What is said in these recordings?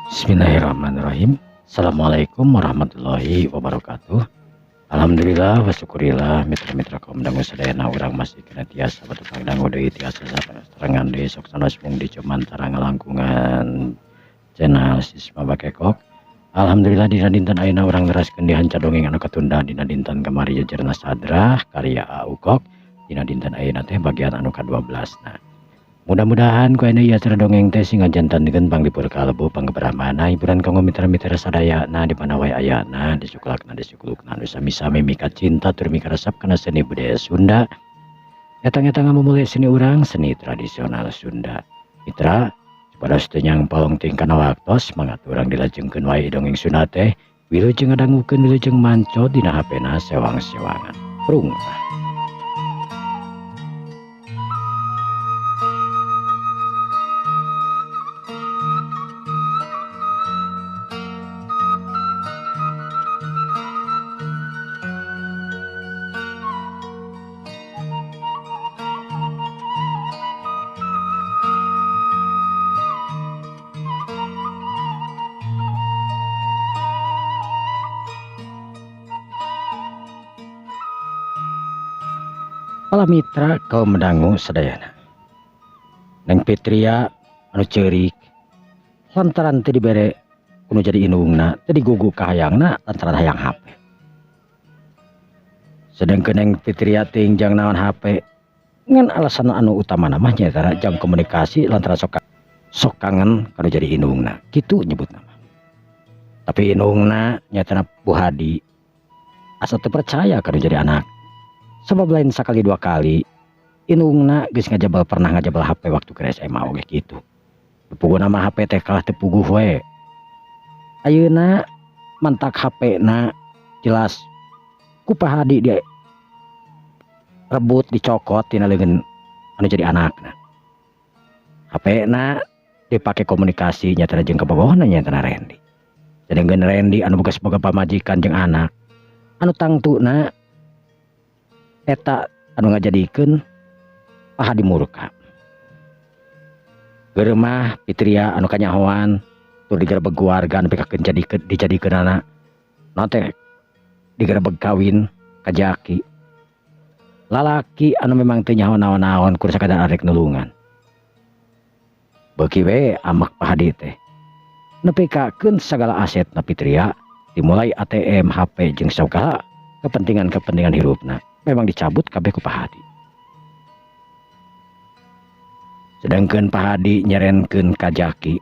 Bismillahirrahmanirrahim. Assalamualaikum warahmatullahi wabarakatuh. Alhamdulillah wa syukurillah, mitra-mitra kaum dangu sadayana, urang masih keneh tiasa patepang dangu deui, tiasa sarengan deui sok sanos mung di cumantara ngalangkungan channel Sisma Bakekok. Alhamdulillah, dina dinten ayeuna urang neraskeun di hanca dongeng anu katunda dina dinten kamari, Jejerna Sadrah karya A Ukok. Dina dinten ayeuna teh bagian anu ka-12. Nah, mudah-mudahan ku ayeuna ieu acara dongeng teh sing ngajantenkeun panglipur kalbu, panggebrahmana, hiburan kanggo mitra-mitra sadayana di mana wae ayana, disuklakna disuklukna, anu sami-sami mika cinta tur mika resep kana seni budaya Sunda. Etang-etang ngamumule seni urang, seni tradisional Sunda. Mitra, supados teu nyangpolong teuing kana waktos, mangga urang dilajengkeun wae dongeng Sunda teh. Wilujeng ngadangukeun, wilujeng manco dina HP-na sewang-sewangan. Prung. Para mitra kaum dangu sadayana. Neng Fitria anu ceurik lantaran teu dibere ku nu jadi indungna, teu digugu kahayangna lantaran hayang HP. Sedangkan Neng Fitria teuing jang naon HP, ngan alasan anu utamana mah nyaeta jang komunikasi lantaran sok kangen ka nu jadi indungna, kitu nyebutna mah. Tapi indungna nyaeta Bu Hadi asa teu percaya ka nu jadi anak. Sebab lain sakali dua kali indungna geus ngajabal, pernah ngajabal HP waktu ke SMA oge kitu. Puguh nama HP teh kalah teu puguh we. Ayeuna mantak HP na jelas ku Pak Hadi dia rebut, dicokot tina leungeun anu jadi anakna. HP na dipake komunikasi nyatana jeung kabogohna, nyatana Randy. Sedangkan Randy anu begas boga pamajikan jeung anak anu tangtuna eta anu ngajadikeun Pak Hadi murka. Keur mah Fitria anu kanyahoan tur digerebeg keluarga nepi ka dijadikeun anak naon teh, digerebeg kawin ka Jaki. Lalaki anu memang teu nyaho naon-naon, kur sakadar arek nulungan. Beuki we amek Pak Hadi teh. Nepi kakeun sagala asetna Fitria, dimulai ATM, HP jeung sagala kepentingan-kepentingan hirupna memang dicabut kabeh ku Pak Hadi. Sedangkan Pak Hadi nyerenkeun ka Jaki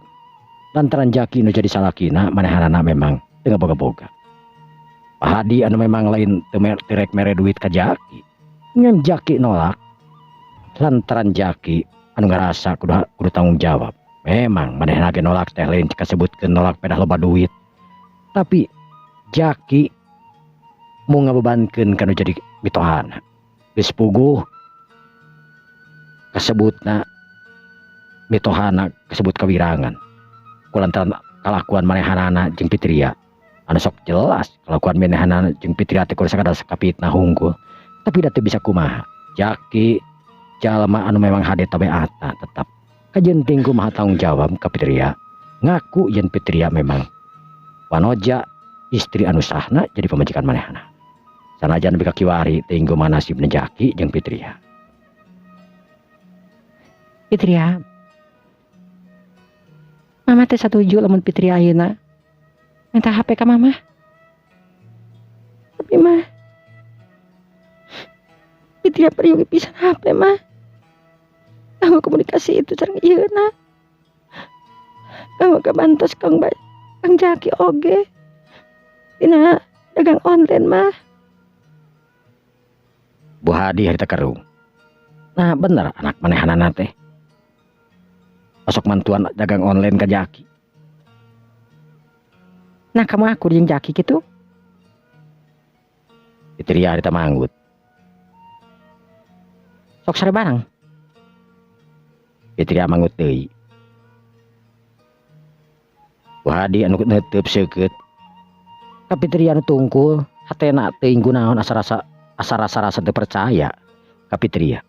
lantaran Jaki nu jadi salakina manehanana memang teu ngaboga-boga. Pak Hadi anu memang lain teu rek mere duit ka Jaki, ngan Jaki nolak lantaran Jaki anu ngarasa kudu tanggung jawab. Memang manehna ge nolak teh lain kasebutkeun nolak pedah loba duit. Tapi Jaki mau ngabebankeun ka nu jadi mitohana. Geus puguh kasebutna mitohana kasebut kawirangan kulantaran kalakuan manehanana jeung Fitria. Anu sok jelas kalakuan manehanana jeung Fitria teh kudu sakadar sakapitnah hungkul. Tapi da teu bisa kumaha. Jaki jalma anu memang hade tabeatna tetap kajenting kumaha tanggung jawab ka Fitria. Ngaku yen Fitria memang wanoja istri anu sahna jadi pamajikan manehna. Sanajan nepi ka kiwari teuing kumaha nasibna Jaki jeung Fitria. Fitria, Mama teh satuju lamun Fitria ayeuna minta HP ka Mama. Tapi mah Fitria peryogi pisan HP mah. Kanggo komunikasi itu sareng ieuna. Kanggo kabantos Kang Jaki oge. Dina dagang online mah. Bu Hadi harita kerung. Nah bener anak manehanana teh. Osok mantuan dagang online ka Jaki. Nah kamu akur jeung Jaki gitu? Fitria harita manggut. Sok sare barang. Fitria manggut deui. Bu Hadi anu neuteub seukeut. Ka Fitria anu tungkul hatena teuing kunaon asa rasa-rasa teu percaya ka Fitria.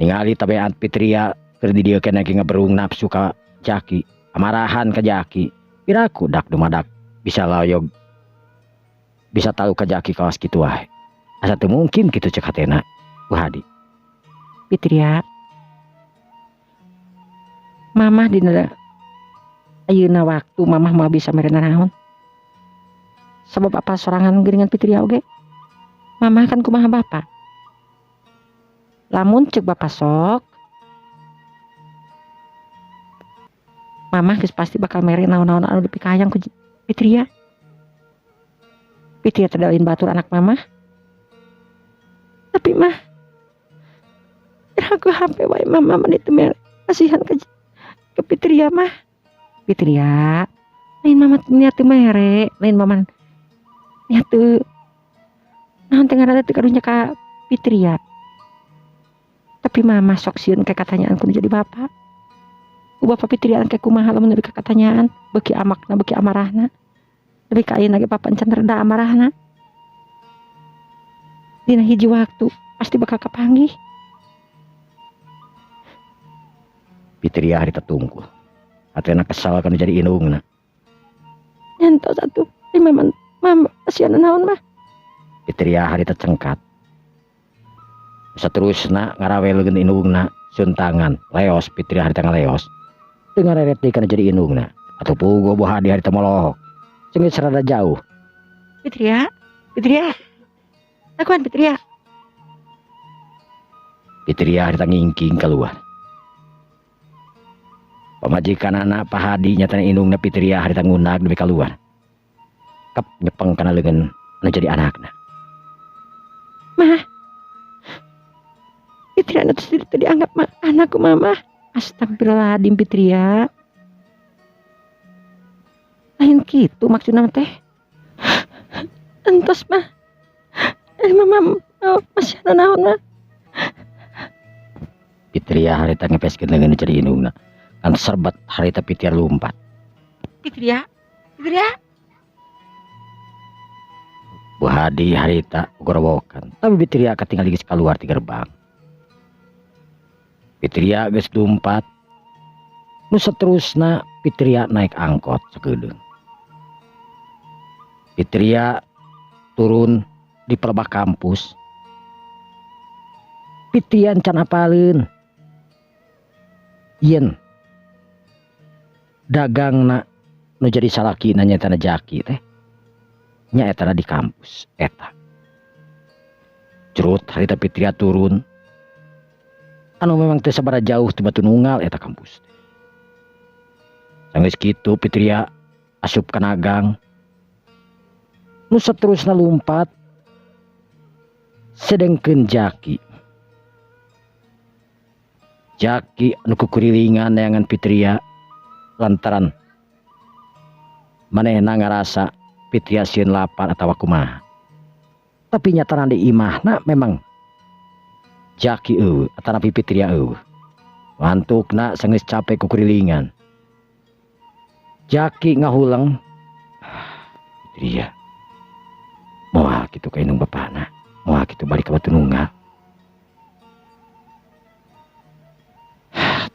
Ningali tabeat Fitria keur di dieu keneh ge ngaberung nafsu ka Jaki. Amarahan ka Jaki. Piraku dak dumadak bisa layog bisa tahu ka Jaki kawas kitu wae. Asa teu mungkin kitu cek hatena Bu Hadi. Fitria, mamah dina ayeuna waktu mamah moal bisa mere nanaon. Sabab apa sorangan geuningan Fitria oge. Mamah kan kumaha bapak. Lamun cek bapak sok, mamah geus pasti bakal mere naon-naon anu dipikayang ku Fitria. Fitria teh lain batur anak mamah. Tapi mah aku HP wae mama mah teu mere kasihan ke Fitria mah. Fitria lain mama niat teu mere, lain mama niat teu naon teh ngaranna teu karunya ka Fitria. Tapi mama sok sieun ke katanyaan ku jadi bapak. Ku bapak Fitria ke kumaha lamun nepi ka katanyaan, beuki amakna beuki amarahna. Nepi ka ayeuna ge papa encan reda amarahna. Dina hiji waktu pasti bakal kapanggih. Fitria harita tungkul. Hatena kesal kana jadi indungna. Nyantos atuh, ai mama, mama kasihan naon mah. Fitria harita cengkat. Saterusna ngarawelkeun indungna suntangan leos Fitria harita ngaleos. Teu ngareret deui kana jadi indungna. Atuh puguh Bu Hadi harita molohok. Sengit serada jauh. Fitria, Fitria. Lakuan Fitria. Fitria harita ngingking keluar. Pamajikan anak Pak Hadi nyatana indungna Fitria harita ngunag demi keluar. Kep nyepeng kana leungeun anu jadi anakna. Mah. Fitria anu teu dianggap mah anakku mama. Astagfirullahaladzim Fitria. Lain kitu maksudna teh. Entos mah. Mama masih anu naon mah. Fitria harita ngepeskeun leungeun jadi indungna. Kan serbat harita Fitria lumpat. Fitria, Fitria. Bu Hadi harita gorowokan, tapi Fitria katingali geus kaluar ti gerbang. Fitria geus lumpat. Nu saterusna Fitria naik angkot sakedeung. Fitria turun di pelebak kampus. Fitria can apaleun. Yen dagangna nu jadi salakina nyaetana Jaki teh nyaetana di kampus eta. Curut harita Fitria turun. Anu memang teu sabaraha jauh ti Batu Nunggal eta kampus teh. Sanggeus kitu Fitria asup kana gang. Nu saterusna lumpat sedengkeun Jaki. Jaki anu kukurilingan neangan Fitria lantaran manehna ngarasa Fitria sieun lapar atawa kumaha. Tapi nyatana di imahna memang Jaki eueuh atanapi Fitria eueuh. Wantukna sanggeus capek kukurilingan. Jaki ngahuleng, Fitria moal kitu ka indung bapana, moal kitu balik ka Batu Nunggal.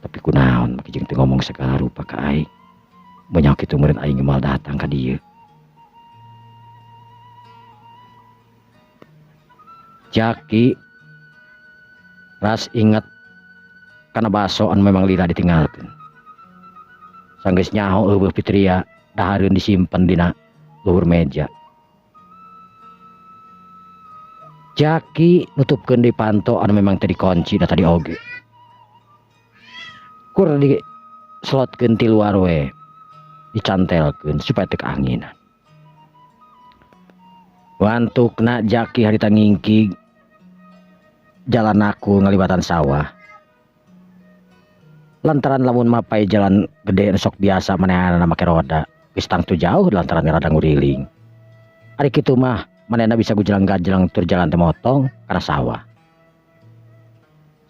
Tapi kunaon make jeung teu ngomong segala rupa ka aing. Banyak kitu meureun aing moal datang ka dieu. Jaki ras inget kana baso anu memang lila ditinggalkeun. Sanggeus nyaho eueuh Fitria dahareun disimpen dina luhur meja. Jaki nutupkeun deui panto anu memang teu dikunci da tadi oge. Kur diselotkeun ti luar we, dicantelkeun supaya teu kaanginan. Wantukna Jaki harita ngingkig jalan aku ngaliwatan sawah. Lantaran lamun mapai jalan gede sok biasa manehna make roda, geus tangtu jauh lantaran rada nguriling. Ari kitu mah manehna bisa gujelang-gajelang tur jalan teh motong kana sawah.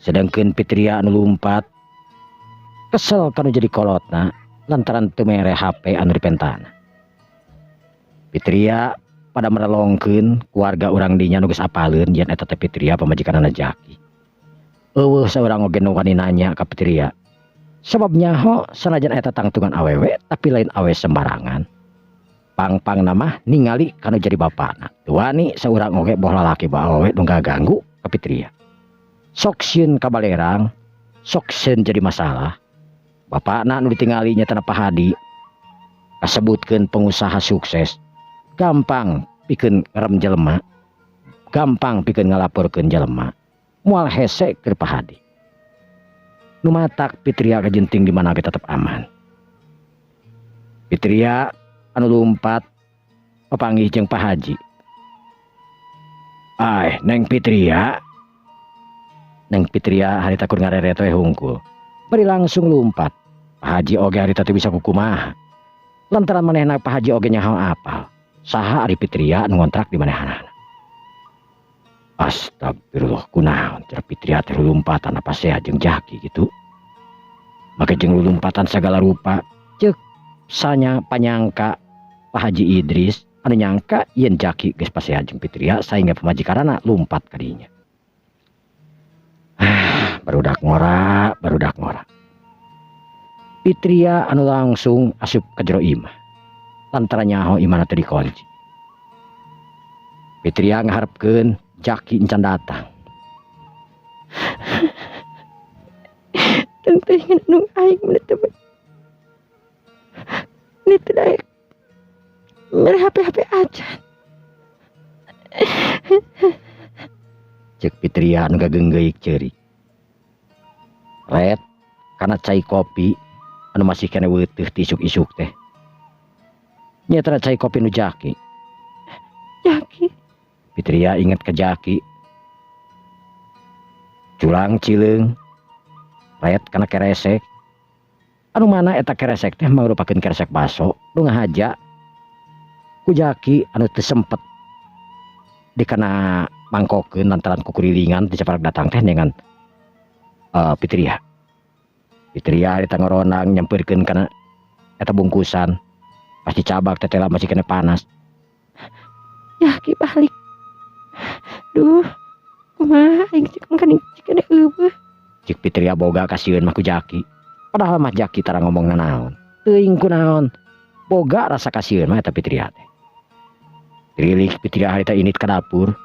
Sedengkeun Fitria anu lumpat kesel kanu jadi kolotna lantaran teu mere HP anu dipentana. Fitria pada merelongkeun keluarga urang dinya nu geus apaleun yen eta teh Fitria pamajikanana Jaki. Eueuh saurang oge nu wani nanya ka Fitria. Sabab nyaho sanajan eta tangtungan awewe tapi lain awe sembarangan. Pang-pang nama ningali kanu jadi bapana. Tuani saurang oge boh lalaki boh awewe nu ganggu ka Fitria. Sok sieun ka balerang, sok sieun jadi masalah. Bapana nu ditingali nya Pak Hadi kasebutkeun pengusaha sukses. Gampang pikeun ngerem jelema, gampang pikeun ngalaporkeun jelema. Moal hese keur Pak Hadi. Nu matak Fitria kajenting di mana ge tetep aman. Fitria anu lumpat papanggih jeung Pak Haji. Ai, Neng Fitria. Neng Fitria harita kur ngareret we hungkul. Bari langsung lumpat. Pak Haji oge harita teu bisa kukumaha. Lantaran manehna Pak Haji oge nyaho apal. Saha ari Fitria nu ngontrak di manehanana. Astagfirullah, kunaon cenah Fitria teh lumpatan apa sea jeung Jaki gitu. Make jeung lumpatan sagala rupa. Ceuk sanya panyangka Pak Haji Idris anu nyangka yen Jaki geus pasea jeung Fitria sehingga pamajikanana lumpat ka dinya. Barudak ngora, barudak ngora. Fitria anu langsung asup ka jero imah. Lantaran nyaho imahna teh dikunci. Fitria ngaharepkeun Jaki encan datang. Tentu ingin nung aing mun teu ni teu daek mere HP-HP acan. Ceuk Fitria anu gageunggeuyik ceurik. Ret kana cai kopi anu masih keneh weuteuh ti isuk-isuk teh. Nyaeta cai kopi nu Jaki. Jaki. Fitria inget ke Jaki. Culang cileung. Ret kana keresek. Anu mana eta keresek teh mangrupakeun keresek baso nu ngahaja ku Jaki anu teu sempet dikana mangkokeun lantaran kukurilingan teu caparak datang teh dengan Fitria. Fitria eta ngoronang nyampeurkeun kana eta bungkusan. Pasti cabak tetela masih kena panas. Jaki balik. Duh, kumaha aing cek mangkaning cek eueuh. Cik Fitria boga kasieun mah ku Jaki. Padahal mah Jaki tara ngomong nanaon. Teuing kunaon. Boga rasa kasieun mah eta Fitria teh. Trilik Fitria harita init ka dapur.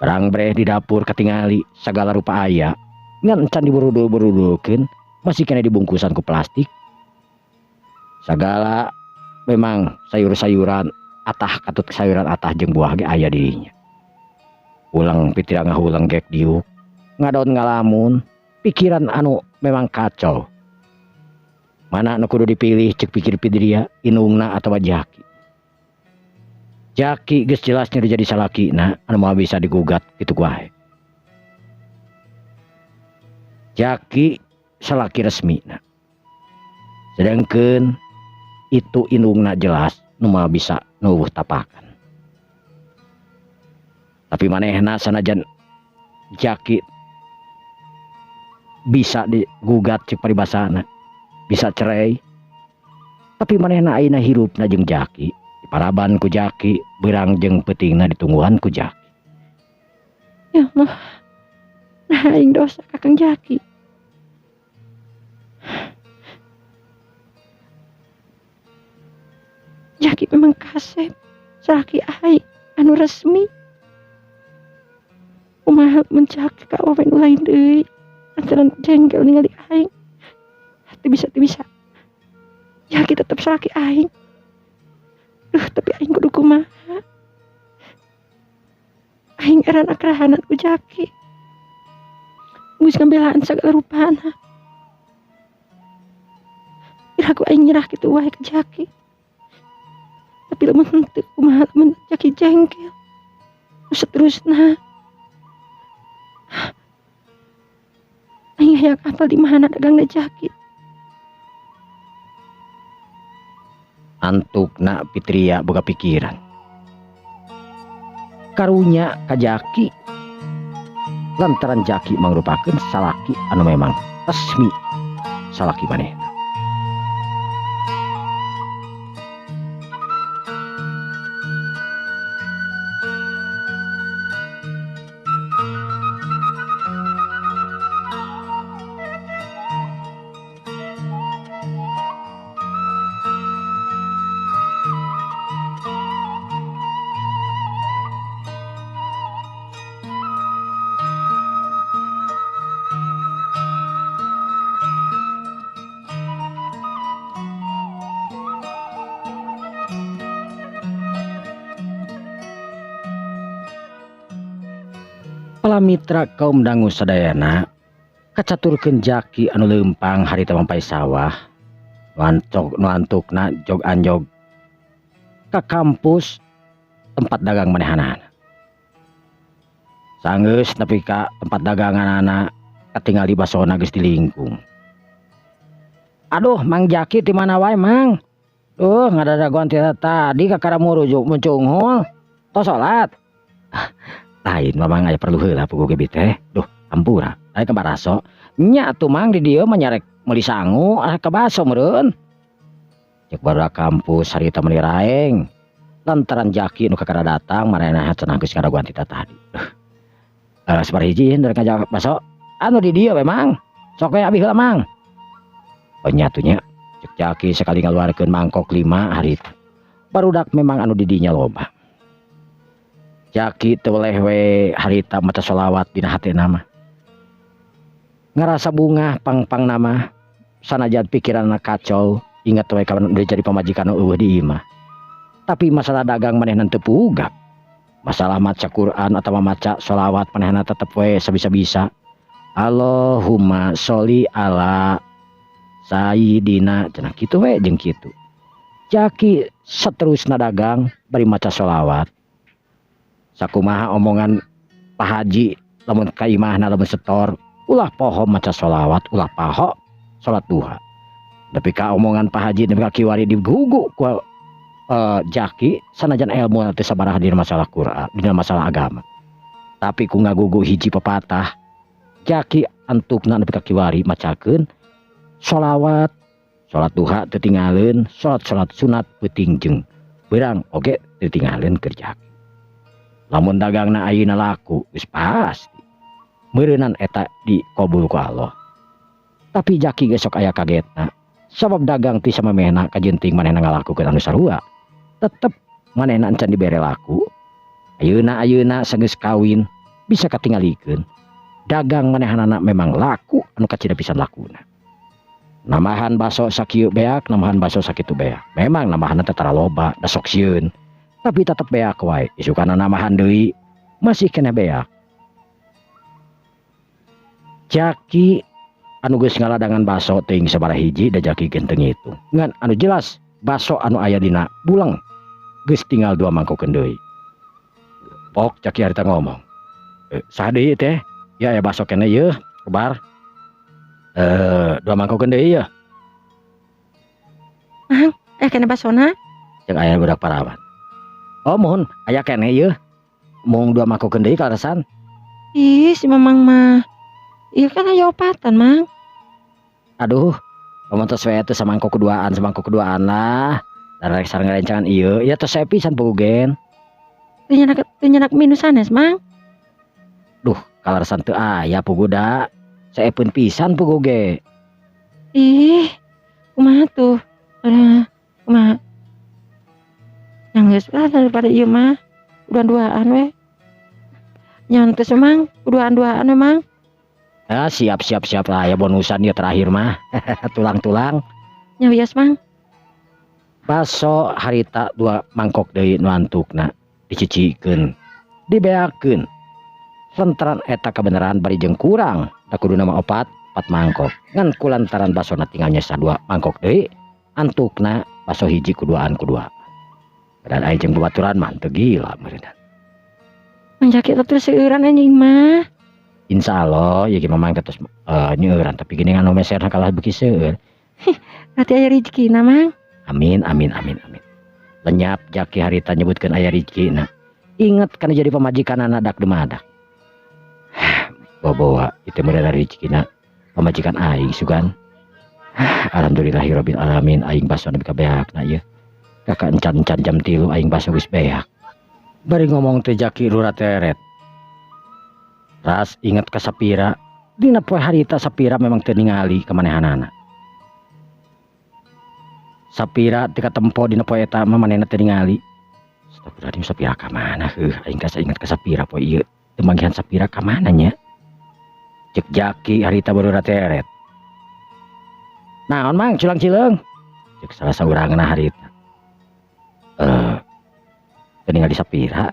Barang breh di dapur katingali sagala rupa aya. Ngan encan diburudul-burudulkeun, masih kena dibungkusan ku plastik. Sagala memang sayur-sayuran atah katut sayuran atah jeung buah ge aya di dinya. Ulang Fitria ngahulang gek diuk, ngadon ngalamun, pikiran anu memang kacau. Mana anu kudu dipilih cek pikir Fitria, indungna atawa Jaki. Jaki geus jelas nyeri jadi salakina anu moal bisa digugat kitu wae. Jaki salaki resmina. Sedangkeun itu indungna jelas nu moal bisa nuwuh tapakan. Tapi manehna sanajan Jaki bisa digugat cek paribasana, bisa cerai. Tapi manehna ayeuna hirupna jeung Jaki, diparaban ku Jaki, beurang jeung peutingna ditungguan ku Jaki. Ya Allah, nah aing dosa ka Kang Jaki. Jaki memang kasep, salaki aing anu resmi. Kumaha mencak ka awewe nu lain deui, lantaran jengkel ningali aing. Teu bisa, teu bisa. Jaki tetep salaki aing. Duh, tapi aing kudu kumaha? Aing eran akrahanan ku Jaki. Geus ngabelaan sagala rupana. Iraku aing nyerah kitu wae ka Jaki. Tapi lamun henteu kumaha lamun Jaki jengkel. Nu saterusna. Aing hayang apal di mana dagangna Jaki. Antukna Fitria boga pikiran. Karunya ka Jaki. Lantaran Jaki mangrupakeun salaki anu memang resmi salaki manehna. Pala mitra kaum dangu sadayana kacaturkeun Jaki anu leumpang harita mampai sawah nu antukna jog anjog ka kampus tempat dagang manehanana. Sanggeus nepi ka tempat daganganana katingali basona geus dilingkung. Aduh, Mang Jaki ti mana wae, Mang? Duh, ngadadagoan ti tadi kakara murujuk muncunghul. Tos salat. Ah, lain Mamang, aya perlu heula puguh ge teh. Duh, ampura. Aya ka baraso. Nya atuh, Mang, di dieu mah nyarek meuli sangu arek ka baso meureun. Cek barudak kampus harita meuni raeng. Lantaran Jaki nu kakara datang maranehna cenah geus ngadagoan ti tadi. Duh. Sabaraha hiji rek ngajak baso? Anu di dieu we, Mang. Sok we abi heula, Mang. Oh nya atuh nya. Cek Jaki sekali ngaluarkeun mangkok 5 harita. Barudak memang anu di dinya loba. Jaki teu weleh we harita maca sholawat dina hatena mah. Ngarasa bungah pang-pangna mah sanajan pikiranna kacau, inget we ka nu jadi pamajikan nu euweuh di imah. Tapi masalah dagang manehna teu pugak. Masalah maca Quran atawa maca sholawat manehna tetep we sabisa-bisa. Allahumma sholli ala Sayyidina cenah kitu we jeung kitu. Jaki saterusna dagang bari maca sholawat. Sakumaha omongan Pak Haji lamun ka imahna lamun setor ulah poho maca sholawat, ulah poho salat duha. Nepi ka omongan Pak Haji nepi ka kiwari digugu ku Jaki sanajan ilmu teu sabaraha dina masalah Quran, dina masalah agama. Tapi ku ngagugu hiji pepatah, Jaki antukna nepi ka kiwari macakeun sholawat, salat duha teu tinggalin, salat-salat sunat peuting jeung beurang oge teu tinggalin keur Jaki. Lamun dagangna ayeuna laku geus pasti meureunan eta dikabul ku Allah. Tapi Jaki ge sok aya kagetna sabab dagang ti samemehna kajenting manehna ngalakukeun anu sarua. Tetep manehna encan dibere laku. Ayeuna-ayeuna sageus kawin bisa katingalikeun dagang manehanana memang laku anu kacida pisan lakuna. Nambahan baso sakieu beak, nambahan baso sakitu beak. Memang nambahanna teh tara loba, da sok sieun. Tapi tetep beak wae. Isukana nambahan deui masih keneh beak. Jaki anu geus ngaladangan baso teuing sabaraha hiji da Jaki ge teu ngitung. Ngan anu jelas baso anu aya dina buleng geus tinggal 2 mangkokeun deui. Pok Jaki harita ngomong. Saha deui teh? Ya aya baso keneh yeuh, kebar. 2 mangkokeun deui yeuh. Mang, aya keneh basona? Jeung aya budak parawan. Oh mohon, aya keneh yeuh. Mung 2 mangkokeun deui kaleresan. Ih, si Mamang mah. Ieu kan aya opatan, Mang. Aduh, lamun tos we teh samangkok keduaan, samangkok keduaan lah. Da rek sareng rencangan ieu, ieu tos saya pisan puguh gen. Teu nyandak minus sanes, Mang. Duh, kaleresan teu aya puguh da. Saepeun pisan puguh ge. Ih, kumaha tuh? Aduh, kumaha? Yang geus lah daripada ieu mah. Duaan-duaan we. Nyaon teh Mang, duaan-duaan we, Mang. Ah, siap siap siap lah ya bonusan ya terakhir mah. Tulang-tulang. Nya wios, Mang. Baso harita 2 mangkok deui nu antukna dicicikeun, dibeakeun. Lantaran eta kebenaran bari jeung kurang, da kuduna mah 4 mangkok. Ngan kulantaran basona tinggal nyesa 2 mangkok deui, antukna baso hiji kuduaan kudua. Dan aing jeung babaturan mah teu gila meureunna. Mang Jaki teh seueuran anjing mah. Insya Allah ya gimana mang terus nyeueuran tapi gini anu meserna kalah beuki seueur. Berarti aya rezekina, Mang. Amin amin amin amin. Lenyap Jaki harita nyebutkeun aya rezekina. Ingat kana jadi pamajikanana dak dumadak. Bawa-bawa itu meureun rezekina pamajikan aing sugan. Alhamdulillahirabbil alamin aing baso nepi ka beakna ieu. Kakak encan-encan jam 3 aing baso geus beak. Bari ngomong teh Jaki rura teret. Ras inget ka Sapira, dina poe harita Sapira memang teu ningali kamanehanana. Sapira teu katempo dina poe eta mah manehna teu ningali. Astagfirullahaladzim, Sapira ka mana heuh aing kasa inget ka Sapira poe ieu. Teu manggihan Sapira ka mana nya? Cek Jaki harita barura teret. Naon Mang culang cileung? Cek salah saurangna harita. Teu ningali Sapira.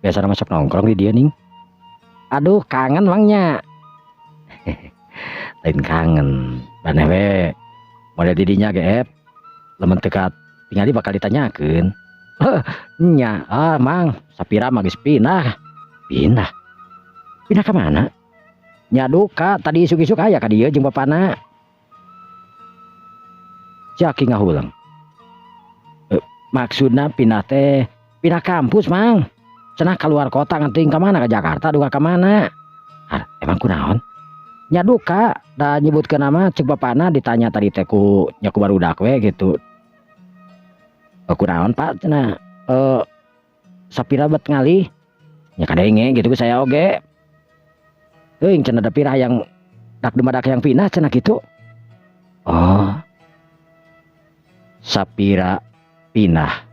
Biasana masuk nongkrong di dia ning. Aduh, kangen Mang nya. Lain kangen, maneh we model didinya ge lamun teu tingali bakal ditanyakeun. Nya, ah Mang, Sapira mah geus pindah. Pindah? Pindah ka mana? Nya duka, tadi isuk-isuk aya ka dieu jeung bapana. Jaki ngahuleng. Maksudna pindah teh pindah kampus, Mang. Cenah keluar kota, ngan teuing ka mana, ka Jakarta duka ka mana. Ah, emang kunaon? Nya duka, da nyebutkeun nama cek bapana, ditanya tadi teh ku nya ku barudak we gitu. Kunaon Pak cenah, Sapira bet ngalih. Nya kadenge gitu ku saya oge. Teuing cenah da pirah yang dak dumadak yang pindah cenah kitu. Oh. Sapira pindah.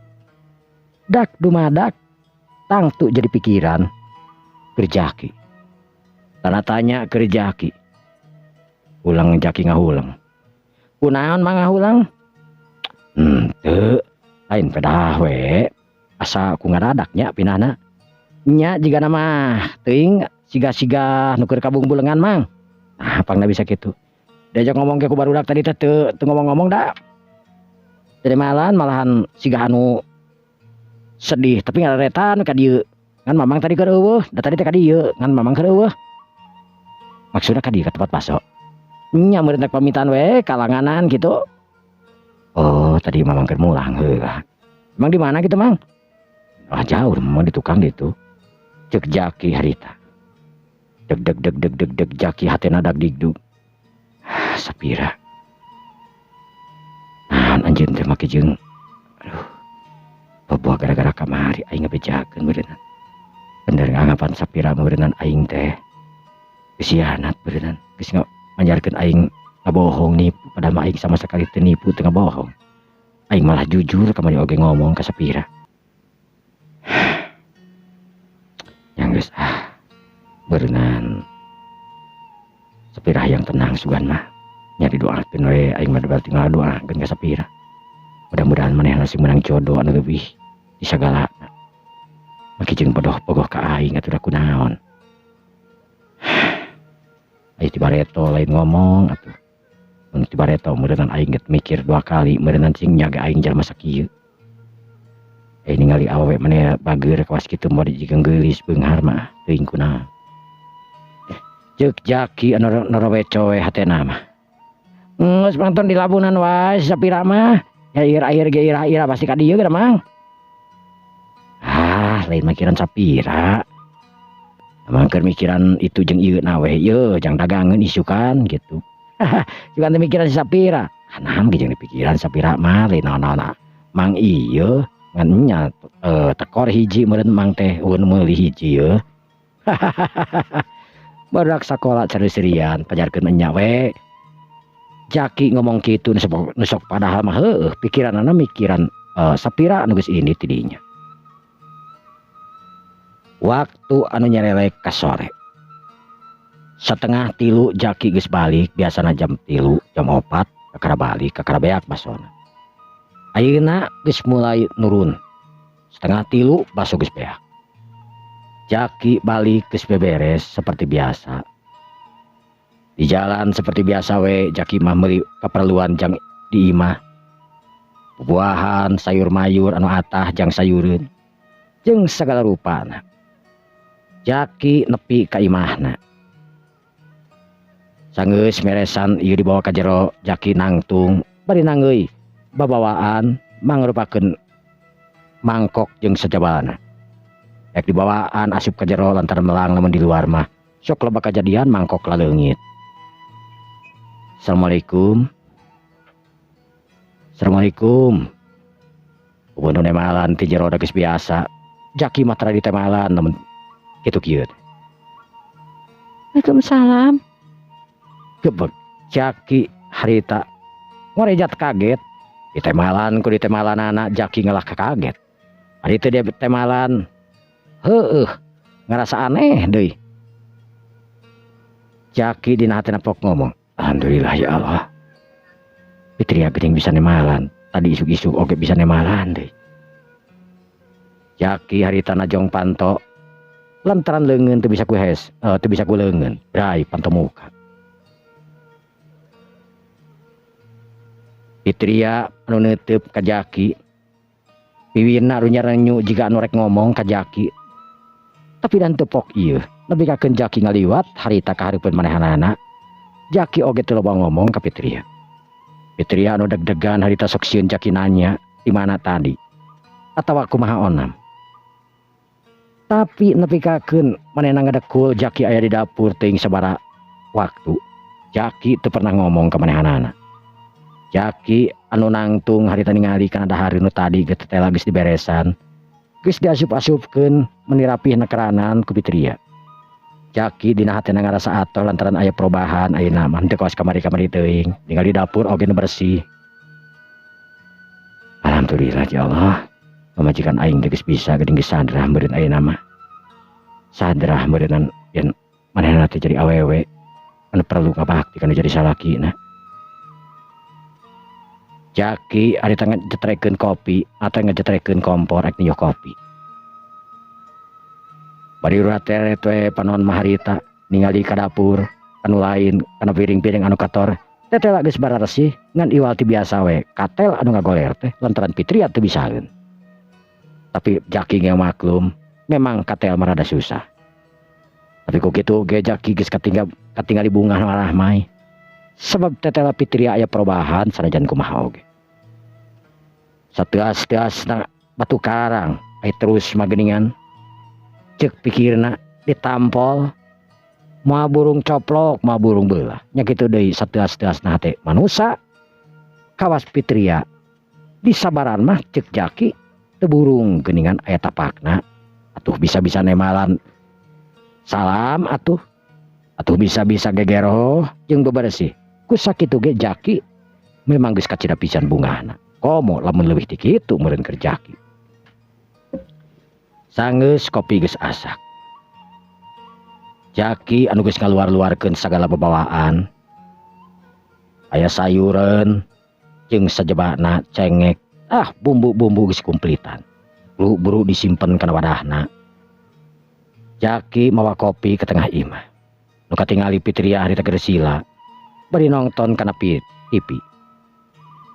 Dak dumadak tangtu jadi pikiran keur Jaki. Tanda tanya keur Jaki. Ulang Jaki ngahuleng. Kunaon Mang ngahuleng? Henteu, lain pedah we. Asa ku ngadadak nya pindahna. Nya jigana mah teuing siga-siga nu keur kabungbulengan, Mang. Nah, pangna bisa kitu. Diajak ngomong ge ku barudak tadi teh teu ngomong-ngomong da. Jadi malahan malahan siga anu sedih tapi ngararetan ka dieu. Ngan Mamang tadi keur euweuh, da tadi teh ka dieu, ngan Mamang keur euweuh. Maksudna ka dieu ka tempat baso. Nya meureun rek pamitan we kalanganan gitu. Oh, tadi Mamang keur mulang heula. Emang di mana gitu, Mang? Ah, jauh, Mamang di tukang ditu. Cek Jaki harita. Deg deg deg deg deg deg Jaki hatena dag digdug. Sapira. Naon anjeun teh make jeung aduh. Boboh gara-gara kamari aing ngabejakeun meureunnan. Bener nganggapan Sapira meureunnan aing teh geus hianat meureunnan. Geus ngajarkeun aing ngabohong, nipu, padahal mah aing sama sekali teu nipu, teu ngabohong. Aing malah jujur kamari oge ngomong ka Sapira. Yang geus ah meureunnan Sapira yang tenang sugan mah. Nya didoakeun we aing mah berarti ngadoakeun ka Sapira. Mudah-mudahan manehna sing meunang jodoh anu leuwih di sagalana. Make jeung bodoh bogoh ka aing atuh da kunaon. Aya ti bareto lain ngomong atuh. Mun ti bareto meureunnan aing geus mikir dua kali meureunnan cing nyaga aing jalma sakieu. Ningali awewe maneh bageur kawas kitu moal dijieun geulis beunghar mah teuing kunaon. Ceuk Jaki anu noroweco we hatena mah. Geus mangton di labunan wae Sapira mah. Ya air-air ge ira-ira pasti ka dieu geura, Mang. Ah, lain mikiran Sapira. Emang keur mikiran itu jeung ieu na we ieu jang dagangeun isukan gitu. Sugan teh mikiran si Sapira. Ah, naon ge jeung dipikiran Sapira mah lain naon-naon. Mang ieu ngan nya tekor hiji meureun Mang teh eueun meuli hiji yeuh. Barudak sakola cari-serian pajarkeun enya we. Jaki ngomong kitu nusok padahal mah heueuh pikiranana mikiran Sapira anu geus ini tidinya. Waktu anu nyerelek ka sore. 2.30 Jaki geus balik, biasana jam 3, jam 4 kakara balik, kakara beak basona. Ayeuna geus mulai nurun. 2.30 baso geus beak. Jaki balik geus beberes seperti biasa. Di jalan seperti biasa we Jaki mah meuli keperluan jang di imah. Buah-buahan, sayur mayur anu atah jang sayureun. Jeung sagala rupana. Jaki nepi ka imahna. Sanggeus meresan ieu dibawa ka jero, Jaki nangtung bari nanggeuy babawaan mangrupakeun mangkok jeung sajabalna. Rek dibawaan asup ka jero lantaran melang lamun di luar mah sok loba kajadian mangkok laleungit. Assalamualaikum. Assalamualaikum. Ubuh nu nemalan ti jero da geus biasa. Jaki mah tara ditemalan lamun kitu kieu. Waalaikumsalam. Gebeg Jaki harita ngorejat kaget. Ditemalan ku ditemalanana Jaki ngelah kaget. Hari teu dia temalan. Heueuh, ngerasa aneh deui. Jaki dina hatena pok ngomong, alhamdulillah ya Allah. Fitria geuning bisa nemalan. Tadi isuk-isuk oge bisa nemalan deui. Jaki harita najong panto. Lantaran leungeun teu bisa ku hes, teu bisa ku leungeun, bray panto muka. Fitria anu neuteup ka Jaki. Piwina runyarenyu jiga anu rek ngomong ka Jaki. Tapi dan teu pok ieu, nepi kakeun Jaki ngaliwat harita ka hareupeun manehanana. Jaki oge teu loba ngomong ka Fitria. Fitria anu deg-degan harita sok sieun Jaki nanya di mana tadi atawa kumaha onam. Tapi nepi kakeun manehna ngadekul Jaki aya di dapur teuing sabaraha waktu. Jaki teu pernah ngomong ka manehanana. Jaki anu nangtung harita ningali kana dahareun nu tadi geus tetela geus diberesan. Geus diasup-asupkeun meni rapih nekeranan ku Fitria. Jaki dina hatena ngarasa atoh lantaran aya perubahan ayeuna mah henteu kawas kamari-kamari teuing. Ningali dapur oge nu bersih. Alhamdulillah ya Allah. Pamajikan aing teh geus bisa geuning geus sadrah meureun ayeuna mah. Sadrah meureunnan yen manehna teh jadi awewe anu perlu ngabakti kana jadi salakina. Jaki harita ngejetrekeun kopi atau ngejetrekeun kompor rek niuh kopi. Bari urat teh panon mah harita ningali ka dapur anu lain kana piring-piring anu kator. Tetela geus bararesih ngan iwal ti biasa we katel anu ngagoler teh lantaran Fitria teu bisaeun. Tapi Jaki ge maklum memang katel mah rada susah. Tapi ku kitu ge Jaki geus katinggali bungah marahmai. Sebab tetela Fitria aya perubahan sanajan kumaha oge. Sateas-teasna batu karang aya terus mageningan. Ceuk pikirna ditampol moal burung coplok moal burung beulah. Nya kitu deui sateas-teasna hate manusa kawas Fitria disabaran mah ceuk Jaki teu burung geuningan aya tapakna. Atuh bisa-bisa nemalan salam atuh. Atuh bisa-bisa gegeroh jeung bebersih. Ku sakitu ge Jaki memang geus kacida pisan bungahna. Komo lamun leuwih ti kitu meureun keur Jaki. Sanggeus kopi geus asak. Jaki anu geus ngaluar-luarkeun sagala bebawaan. Aya sayureun jeung sajabana cengek. Ah, bumbu-bumbu geus kumplitan. Buru-buru disimpen kana wadahna. Jaki mawa kopi ke tengah imah. Nu katingali Fitria harita geus sila bari nongton kana TV.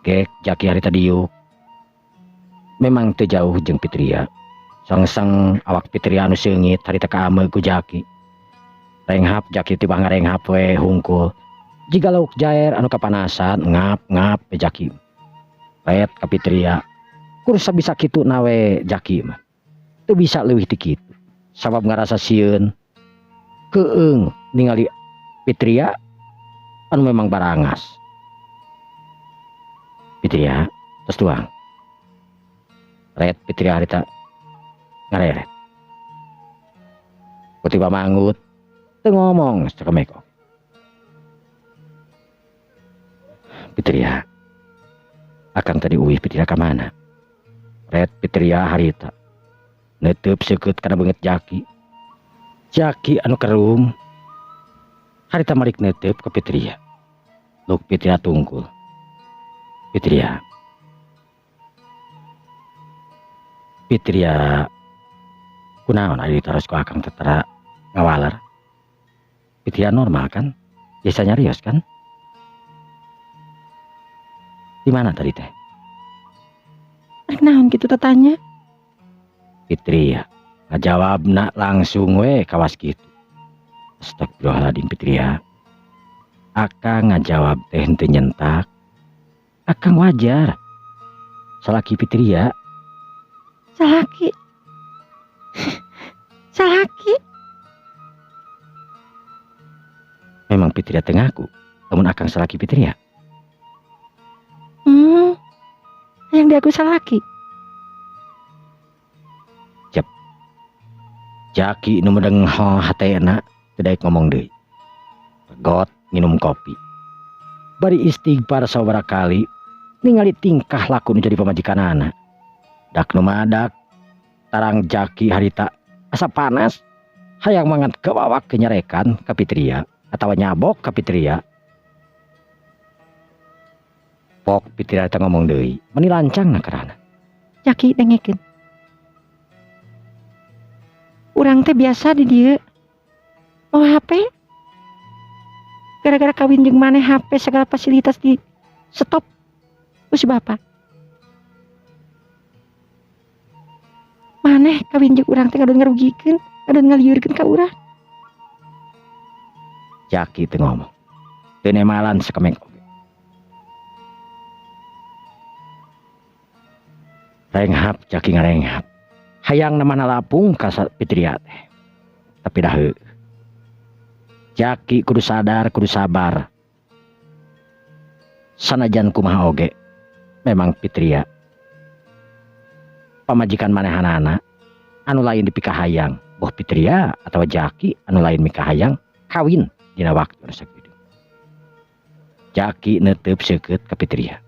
Gek Jaki harita diuk. Memang teu jauh jeung Fitria. Sangsang awak Fitria anu seungit harita kaameu ku Jaki. Renghap Jaki tibah ngarenghap we hungkul. Jiga lauk jair anu kapanasan ngap-ngap we Jaki. Ret ka Fitria. Kur sabisa kitu nawe Jaki mah. Teu bisa leuwih ti kitu. Sabab ngarasa sieun. Keung ningali Fitria anu memang barangas. Fitria tos tuang. Ret Fitria harita ngareret. Kutiba manggut teu ngomong sakemek. Fitria akang tadi uih Fitria ka mana? Ret Fitria harita neuteub seukeut kana beungeut Jaki. Jaki anu kerum harita malik neuteub ka Fitria. Luk Fitria tungkul. Fitria. Fitria kunaon ari ditaros ku akang tetera ngawaler. Fitria normal kan? Biasa nyarios kan? Di mana tadi teh? Rek naon kitu tatanya? Fitria ngajawabna langsung we kawas kitu. Astagfirullahaladzim Fitria. Akang ngajawab teh henteu nyentak. Akang wajar. Salaki Fitria. Salaki. Salaki. Memang Fitria teu ngaku lamun akang salaki Fitria. Yang diaku salaki. Cep. Jaki nu medeng hatena teu daek ngomong deui. Regot minum kopi. Bari istighfar sababaraha kali ningali tingkah laku nu jadi pamajikanana. Dak nu madak tarang Jaki harita asa panas hayang mangan kewawak kenyarekan ka Fitria atawa nyabok ka Fitria. Pok Fitria teh ngomong deui meni lancang na karana. Jaki dengekeun. Urang teh biasa di dieu. Mau HP? Gara-gara kawin jeung maneh HP segala fasilitas di stop. Ku si bapak. Maneh kawin jeung urang teh ngadon ngarugikeun, ngadon ngaliurkeun ka urang. Jaki teu ngomong. Teu nemalan sakemek oge. Renghap Jaki ngarenghap. Hayang namana lapung ka Fitria teh. Tapi dah heuh. Jaki kudu sadar, kudu sabar. Sanajan kumaha oge, memang Fitria pamajikan manehanana anu lain dipikahayang, boh Fitria atau Jaki anu lain mikahayang kawin dina waktu anu sakitu. Jaki neuteup seukeut ka Fitria.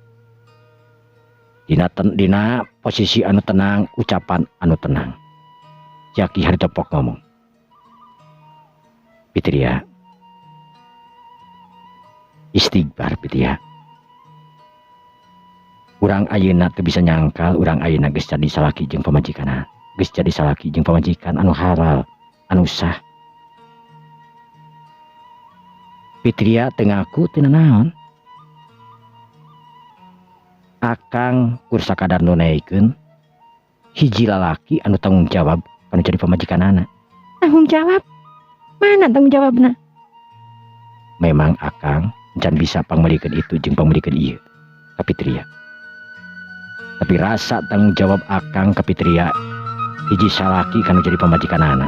Dina posisi anu tenang, ucapan anu tenang. Jaki haritepok ngomong. Fitria, istighfar Fitria. Urang ayeuna teu bisa nyangkal urang ayeuna geus jadi salaki jeung pamajikanna. Geus jadi salaki jeung pamajikan anu halal, anu sah. Fitria teu ngaku teu nanaon. Akang kur sakadar nunaikeun hiji lalaki anu tanggung jawab anu jadi pamajikanana. Tanggung jawab? Mana tanggung jawabna? Memang akang can bisa pangmeulikeun itu jeung pangmeulikeun ieu ka Fitria. Tapi rasa tanggung jawab akang ka Fitria hiji salaki kanu jadi pamajikanana.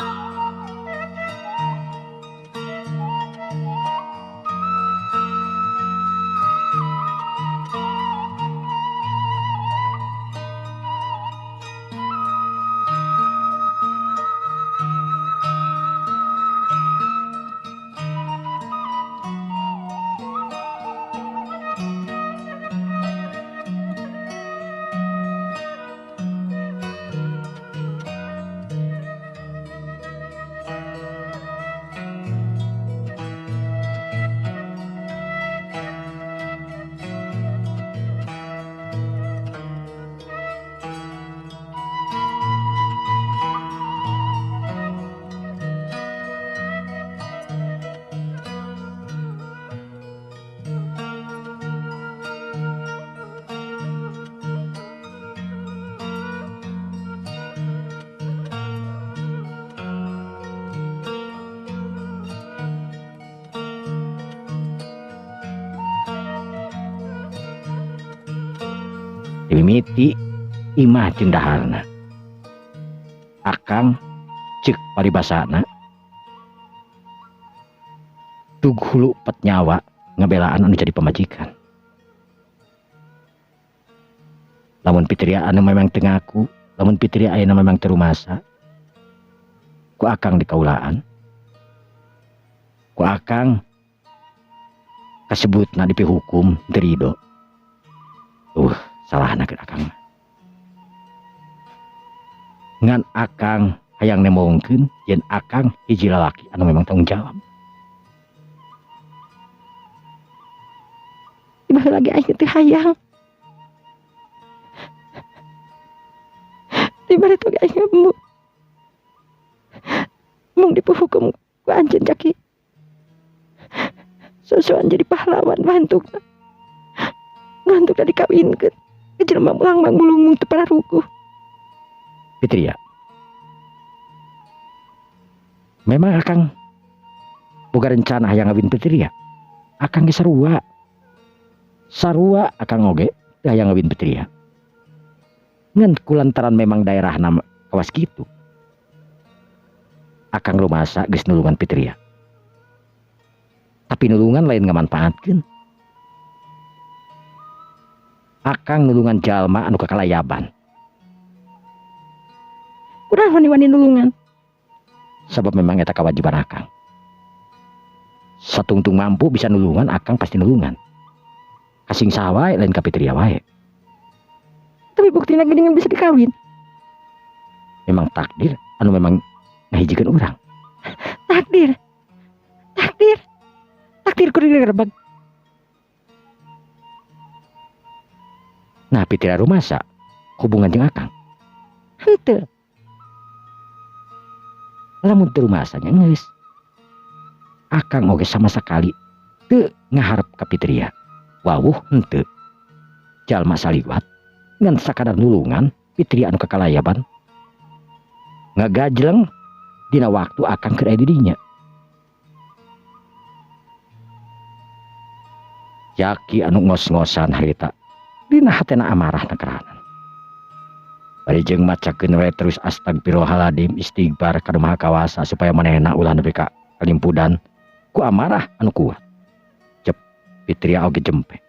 Mimiti imah jeung daharna. Akang ceuk paribasana tug hulu pet nyawa ngabelaan anu jadi pamajikan. Lamun Fitria anu memang teu ngaku, lamun Fitria ayeuna memang teu rumasa, ku akang dikaulaan, ku akang kasebutna dipihukum teu rido. Salahna keur akang mah. Ngan akang hayang nemongkeun yen akang hiji lalaki anu memang tanggung jawab. Tiba lagi aing teh hayang. Tiba itu aing mung dipuhukum ku anjeun Jaki. Sosokan jadi pahlawan bantukna. Ngantukna dikawinkeun. Jelema mulang mang bulung teu pararuguh. Fitria. Memang akang boga rencana hayang ngawin Fitria. Akang ge sarua. Sarua akang oge teu hayang ngawin Fitria. Ngan kulantaran memang daerahna kawas kitu. Akang rumasa geus nulungan Fitria. Tapi nulungan lain ngamanfaatkeun. Akang nulungan jalma anu kakalayaban. Kurang wani-wani nulungan. Sebab memang eta kewajiban akang. Satungtung mampu bisa nulungan, akang pasti nulungan. Kasing saha wae lain ka Fitria wae. Tapi buktina geuningan bisa dikawin. Memang takdir anu memang ngahijikeun urang. Takdir. Takdir. Takdir kudu digerebeg. Nah, Fitria rumasa hubungan jeung akang. Henteu. Lamun teu rumasa nya geus. Akang oge sama sekali teu ngaharep ka Fitria. Wawuh henteu. Jalma saliwat ngan sakadar nulungan Fitria anu kakalayaban. Ngagajleng dina waktu akang keur aya di dinya. Jaki anu ngos-ngosan harita dina hatena amarah nakeranan. Bari jeung macakeun we terus astagfirullahaladzim istighfar ka Maha Kawasa supaya manehna ulah nepi ka kalimpudan ku amarah anu kuat. Cep Fitria oge jempe.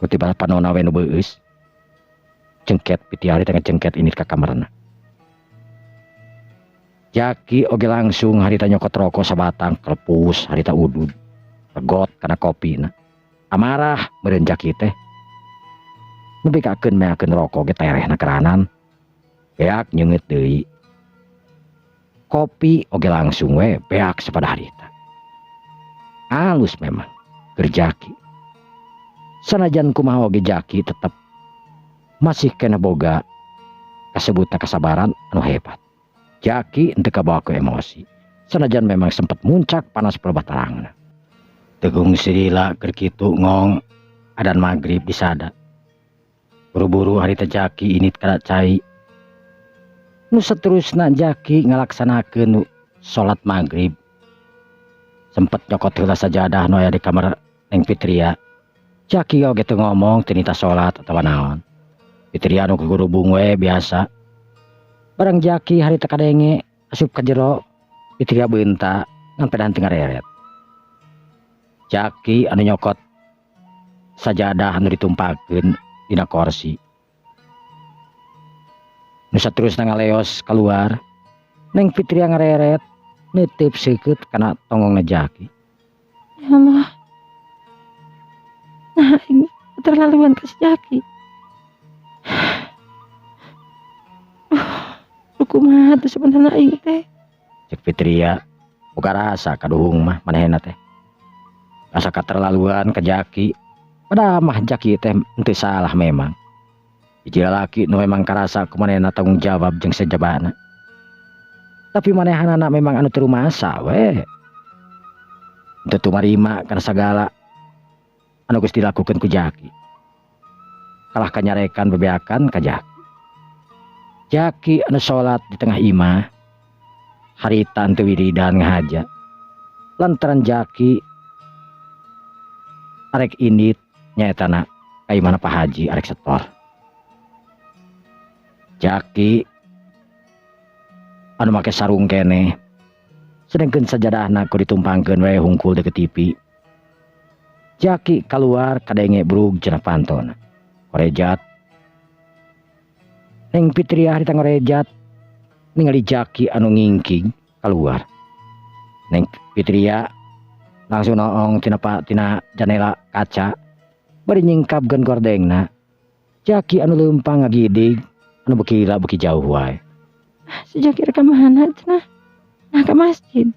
Kutiba panona we nu beueus. Cengket Fitria harita ngecengket ini ka kamarna. Jaki oge langsung harita nyokot rokok sabatang kelepus harita udud. Regot kana kopina. Amarah meureun Jaki teh. Nepi kakeun meakeun rokok ge terehna keranan. Beak nyeungeut deui. Kopi oge langsung we beak sapada harita. Alus memang keur Jaki. Sanajan kumaha oge Jaki tetep masih kena boga kasebutna kasabaran anu hebat. Jaki henteu kabawa ku emosi. Sanajan memang sempet muncak panas pelebah tarangna. Tegung sirila keur kitu ngong adan maghrib disada. Buru-buru harita Jaki init kana cai. Nu saterusna Jaki ngalaksanakeun nu salat maghrib. Sempet nyokot heula sajadah nu aya di kamar Neng Fitria. Jaki oge teu ngomong teu nita salat atawa naon. Fitria nu kagurubung we biasa. Barang Jaki harita kadenge asup ka jero, Fitria beunta ngan pedah teu ngareret. Jaki anu nyokot sajadah anu ditumpakeun dina korsi. Nu saterusna ngaleos keluar, Neng Fitria ngareret neuteup seukeut kana tonggongna Jaki. Ya Allah. Nah, ini keterlaluan ka si Jaki. Kumaha tuh sebenarnya aing teh? Cek Fitria, boga rasa kaduhung mah manehna teh. Asa keterlaluan ka Jaki. Padahal mah Jaki teh henteu salah memang. Hiji lalaki nu memang karasa ku manehna tanggung jawab jeung sajabana. Tapi manehanana memang anu teu rumasa we. Henteu tumarima kana sagala anu geus dilakukeun ku Jaki. Kalah kanyarekan bebeakan ka Jaki. Jaki anu salat di tengah imah harita henteu wiridan ngahaja. Lantaran Jaki arek indit nyaetana ka imahna Pak Haji arek setor. Jaki anu make sarung keneh sedengkeun sajadahna ku ditumpangkeun we hungkul deukeut TV. Jaki kaluar kadenge brug cenah pantona. Korejat. Neng Fitria harita ngorejat ningali Jaki anu ngingking keluar. Neng Fitria langsung noong tina tina janela kaca bari nyingkapkeun gordengna. Jaki anu leumpang ngagidig anu beuki lila beuki jauh wae. Si Jaki rek ka mana cenah? Nah ka masjid.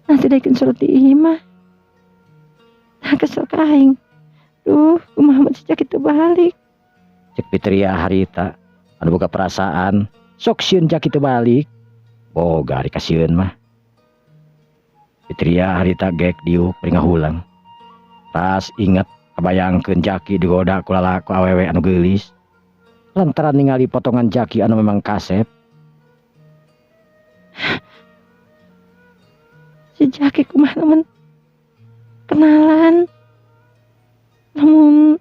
Nah teu daekeun salat di imah. Nah kesel ka aing. Duh, kumaha mun si Jaki teu balik. Cek Fitria harita anu boga perasaan sok sieun Jaki teu balik. Boga ari kasieun mah. Fitria harita gek diuk bari ngahulang. Tas inget kabayangkeun Jaki digoda ku lalaki awewe anu geulis. Lantaran ningali potongan Jaki anu memang kasep. Si Jaki kumaha lamun kenalan. Lamun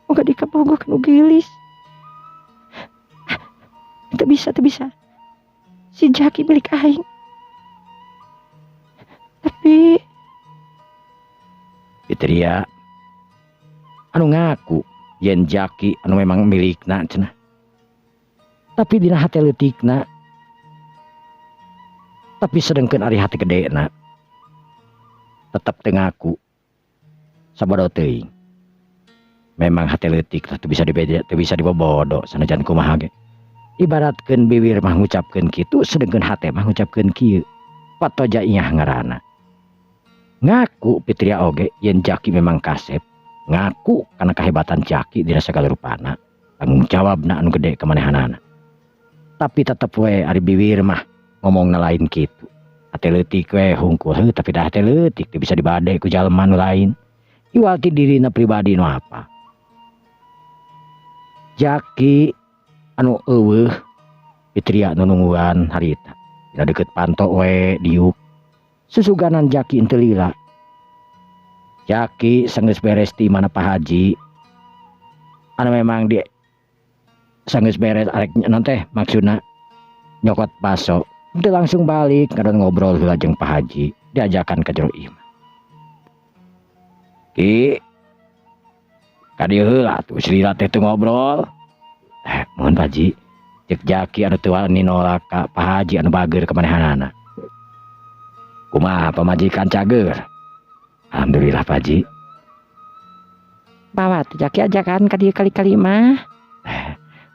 boga dikabogoh nu geulis. Teu bisa, teu bisa. Si Jaki milik aing. Tapi Fitria anu ngaku yen Jaki anu memang milikna cenah. Tapi dina hate leutikna, tapi sedengkeun ari hate gedena tetep teu ngaku sabodo teuing. Memang hate leutik teh teu bisa dibeja, teu bisa dibobodo sanajan kumaha ge. Ibaratkeun bibir mah ngucapkeun kitu sedengkeun hate mah ngucapkeun kieu. Patoja inyah ngaranna. Ngaku Fitria oge yen Jaki memang kasep, ngaku kana kahebatan Jaki dina sagala rupana, tanggung jawabna anu gede ka manehanana. Tapi tetep we ari biwir mah ngomongna lain kitu. Hate leutik we hungkul heuh tapi dah hate leutik teu bisa dibade ku jalma nu lain. Iwal ti dirina pribadi nu apa. Jaki anu eueuh Fitria nu nungguan harita. Dina deukeut panto we diuk. Susuganan Jaki henteu lila. Jaki sanggeus beres ti imahna Pak Haji. Anu memang di sanggeus beres arek naon teh maksudna nyokot baso. Henteu langsung balik ngadon ngobrol heula jeung Pak Haji diajakan ka jero imah. Ki ka dieu heula atuh lila teh teu ngobrol. Mohon Pak Haji. Cek Jaki anu teu wani nolak ka Pak Haji anu bager ka manehanana. Kumaha pamajikan cager? Alhamdulillah Pak Haji. Bawa tuh Jaki ajakan ka dieu kali-kali mah.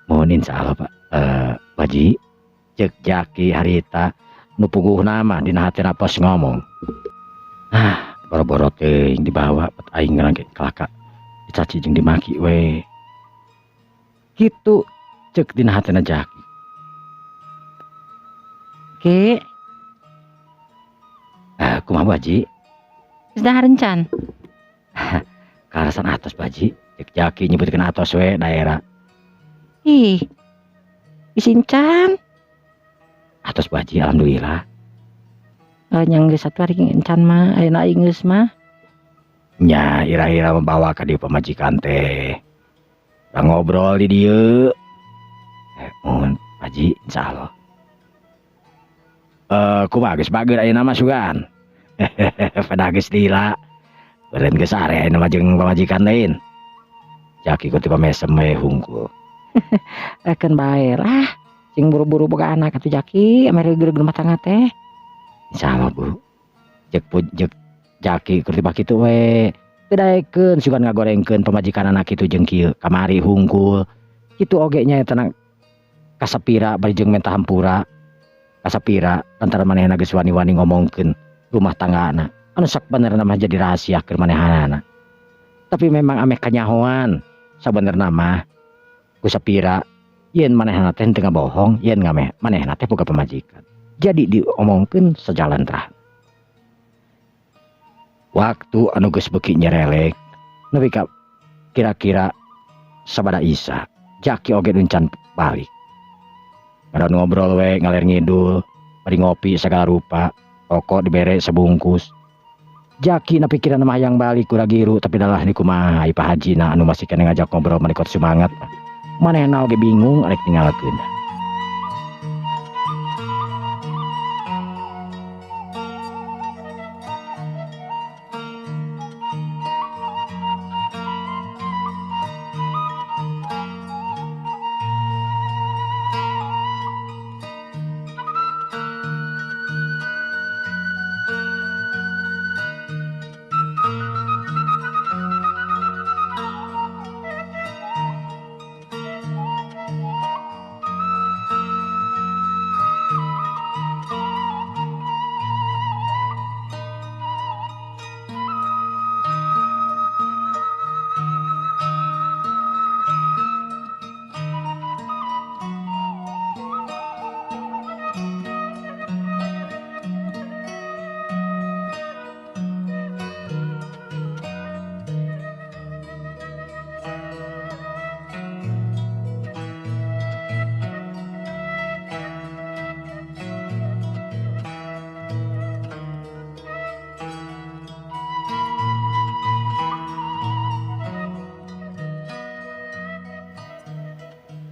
Mohon insyaallah Pak. Pak Haji. Cek Jaki harita nu puguhna mah dina hatina pos ngomong. Ah, boro-boro teuing dibawa bet aing ngarang kalaka dicaci jeung dimaki we. Kitu cek dina hatina Jaki. Ki. Kumaha Bu Haji? Geus dahar encan. Karasan atos Pak Haji. Cek Jaki nyebutkeun atos we daerah. Ih. Bisi encan. Atos Bu Haji alhamdulillah. Nya geus atuh ari encan mah ayeuna aing geus mah. Nya ira-ira membawa ka dieu pamajikan teh. Urang ngobrol di dieu. Mohon Pak Haji insyaallah. Kumaha geus bager ayeuna mah sugan. Pada geus lila. Beureun geus sare ayeuna mah jeung pamajikan lain. Jaki ku teu pamesem we hungkul. Keun bae lah. Sing buru-buru boga anak atuh Jaki, ameh reugreug rumah tangga teh. Insyaallah Bu. Cek cek Jaki keur tibah kitu we. Teu daekeun sugan ngagorengkeun pamajikan anak kitu jeung kieu kamari hungkul. Kitu oge nya eta na kasapira bari jeung menta hampura. Kasapira lantaran manehna geus wani-wani ngomongkeun rumah tanggana. Anu sabenerna mah jadi rahasia keur manehanana. Tapi memang ameh kanyahoan sabenerna mah ku Sapira yen manehna teh teu ngabohong, yen ngameh manehna teh boga pamajikan. Jadi diomongkeun sajalan terah. Waktu anu geus beuki nyerelek nepi ka kira-kira sabada Isa, Jaki oge encan balik. Ngaran ngobrol we ngaler ngidul, bari ngopi sagala rupa, rokok dibere sebungkus. Jaki na pikiran mah hayang balik ku ragiru tapi dalah ni kumaha ai Pak Haji na anu masih keneh ngajak ngobrol manikot semangat. Manehna oge bingung arek ninggalkeun.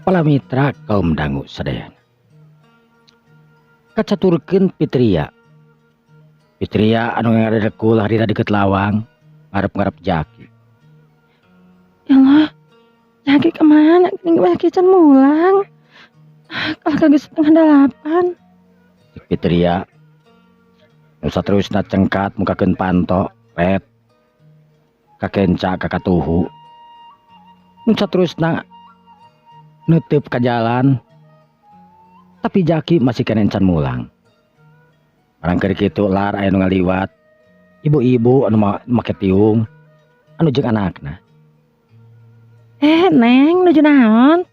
Para mitra kaum dangu sadayana. Kacaturkeun Fitria. Fitria anu ngaredekul harita deket lawang, ngarep-ngarep Jaki. Ya Allah, Jaki kemana? Gini Jaki can mulang. Kalau kagak 7:30. Cek Fitria. Nu saterusna cengkat mukakeun panto, ret. Kakenca kakatuhu. Nu saterusna nutup ke jalan, tapi Jaki masih kena encan mulang. Barang keur kitu lar aya nu ngaliwat, ibu-ibu anu make tiung, anu jeung anakna. Neng, nuju naon?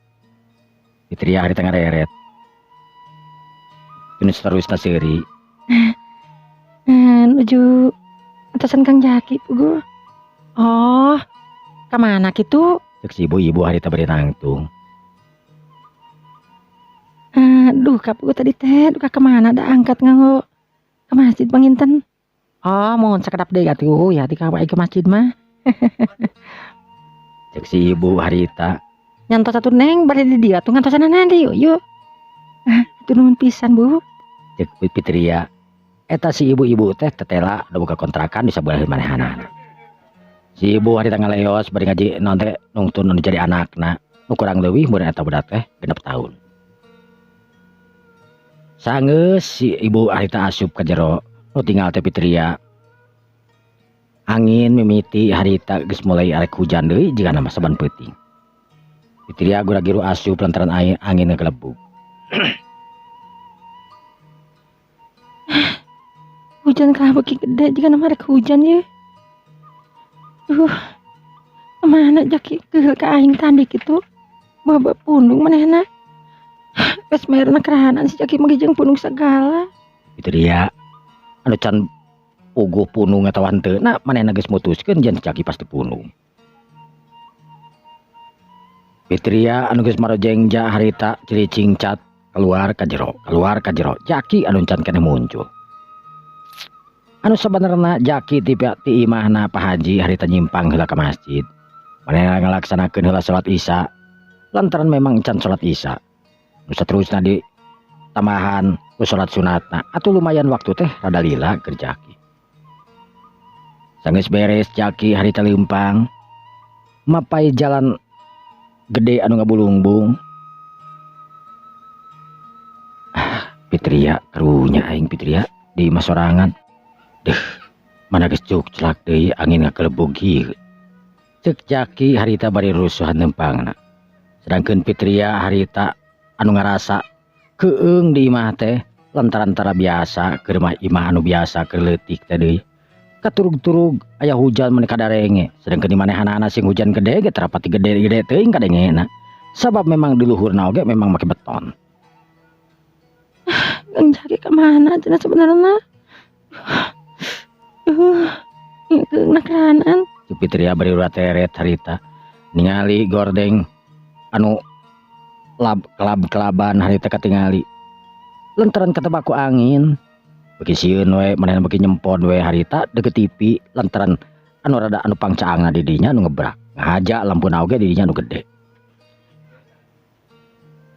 Fitria hari tengah reret. Nu saterusna seuri. Nuju antosan Kang Jaki puguh. Oh, ka mana kitu? Cek si ibu-ibu harita bari nangtung. Duh ka puguh tadi teh duka ka mana da angkat nganggo ka masjid panginten. Oh, mun sakedap deui atuh ya di ka wae ke masjid mah. Cek si ibu harita. Nyantos atuh Neng bade di dieu atuh ngantosanana deui yuk. Ah, atuh nuhun pisan Bu. Cek Fitria. Eta si ibu-ibu teh tetela udah buka kontrakan di sabelah manehanana. Si ibu harita ngaleos bari ngaji naon teh nungtun nu jadi anakna. Nu kurang leuwih mun eta budak teh 6 tahun. Sanggeus si ibu harita asup ka jero, nu tinggal teh Fitria. Angin mimiti harita geus mulai arek hujan deui jigana mah saban peuting. Fitria gura-giru asup lantaran angin ngegelebug. Hujan kalah beuki gede jigana mah rek hujan ye. Duh, mana Jaki keul ka aing tadi kitu. Bawa pundung manehna. Geus merna kerahanan si Jaki mah jeung pundung segala. Fitria anu can puguh pundung atawa henteu na manehna geus mutuskeun yen si Jaki pasti pundung. Fitria anu geus marojengja harita ciri cingcat keluar ka jero, keluar ka jero. Jaki anu can keneh muncul. Anu sabenerna Jaki ti imahna Pak Haji harita nyimpang heula ka masjid. Manehna ngalaksanakeun heula salat Isya lantaran memang can salat Isya. Nu saterusna di tambahan ku salat sunatna atuh lumayan waktu teh rada lila keur Jaki. Sanggeus beres Jaki harita leumpang mapai jalan gede anu ngabulungbung. Ah, Fitria karunya aing Fitria di imah sorangan. Deh, mana geus cukclak deui angin ngakelebug ieu. Cek Jaki harita bari rusuhan leumpangna. Sedangkeun Fitria harita anu ngarasa keung di imah teh lantaran tara biasa keur mah imah anu biasa keur leutik teh deui. Katurug-turug aya hujan mun kadarenge. Sedangkeun di manehanana sing hujan gede ge tara pati gede-gede teuing kadengena. Sabab memang di luhurna oge memang make beton. Kang Jaki ka mana cenah sebenarna? Keung keranan. Fitria bari ulah teret harita ningali gordeng anu lab kelab-kelaban harita katingali. Lantaran ketebak ku angin beki sieun we manehna beki nyempon we harita deukeut TV lantaran anu rada anu pangcaangna di dinya anu ngebrak. Ngahaja lampuna oge di dinya anu gede.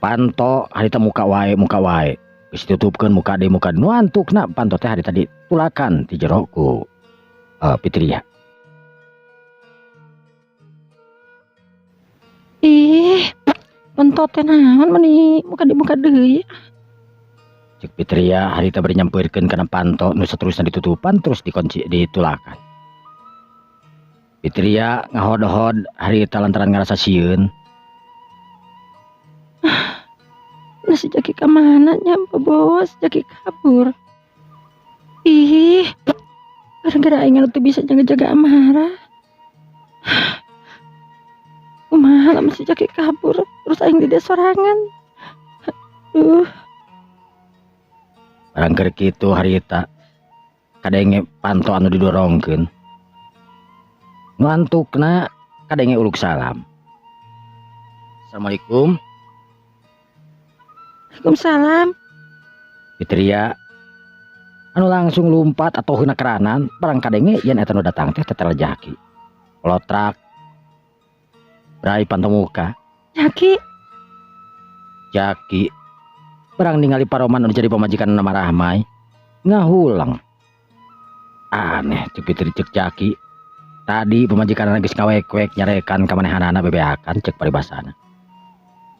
Panto harita muka wae muka wae. Geus ditutupkeun muka deui muka nu antukna panto teh harita ditulakan ti jero ku Fitria. Ih, panto teh naon meni muka dibuka deui. Cek Fitria harita bari nyampeurkeun kana panto nu saterusna ditutupan terus dikunci ditulakan. Fitria ngahodhod harita lantaran ngarasa sieun. Nah, si Jaki ka mana nya bos? Jaki kabur. Ih, gara-gara aing anu teu bisa jaga-jaga amarah. Kumaha lamun si Jaki kabur terus aing di dieu sorangan. Aduh. Barang keur kitu harita kadenge panto anu didorongkeun. Nu antukna kadenge uluk salam. Assalamualaikum. Waalaikumsalam. Fitria anu langsung lumpat atau heuna keranan barang kadenge yen eta nu datang teh tetel Jaki. Lotrak brai panto muka. Jaki. Jaki barang ningali paroman anu jadi pamajikan nama Rahmai ngahulang. Aneh cek Fitri cek Jaki. Tadi pamajikan geus ngawek-wek nyarekan ka manehanana bebeakan cek paribasana.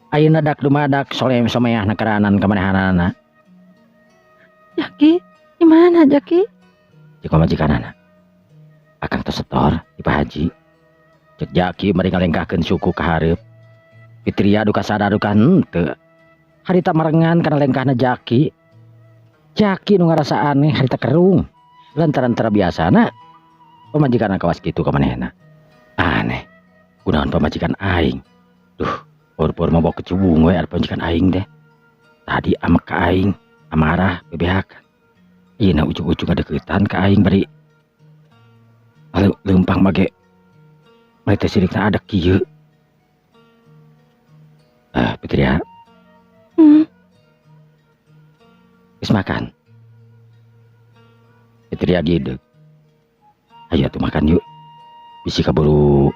Ayeuna dak dumadak soleh someah na keranan ka manehanana. Jaki, di mana Jaki? Cek pamajikanana. Akang tos setor di Pak Haji. Cek Jaki mari ngalengkahkeun suku ka hareup. Fitria duka sadar duka henteu. Harita marengan kana lengkahna Jaki. Jaki nu ngarasa aneh harita kerung. Lantaran tara biasana pamajikanna kawas kitu ka manehna. Aneh. Kunaon pamajikan aing? Duh, por-por mawa kecubung we ari pamajikan aing teh. Tadi amek ka aing. Amarah bebeakan. Ayeuna ujug-ujug ngadeukeutan ka aing bari leumpang mage bari teh sirikna ada kieu. Ah, Fitria. Geus makan? Fitria gideg. Ayo atuh makan yuk. Bisi kaburu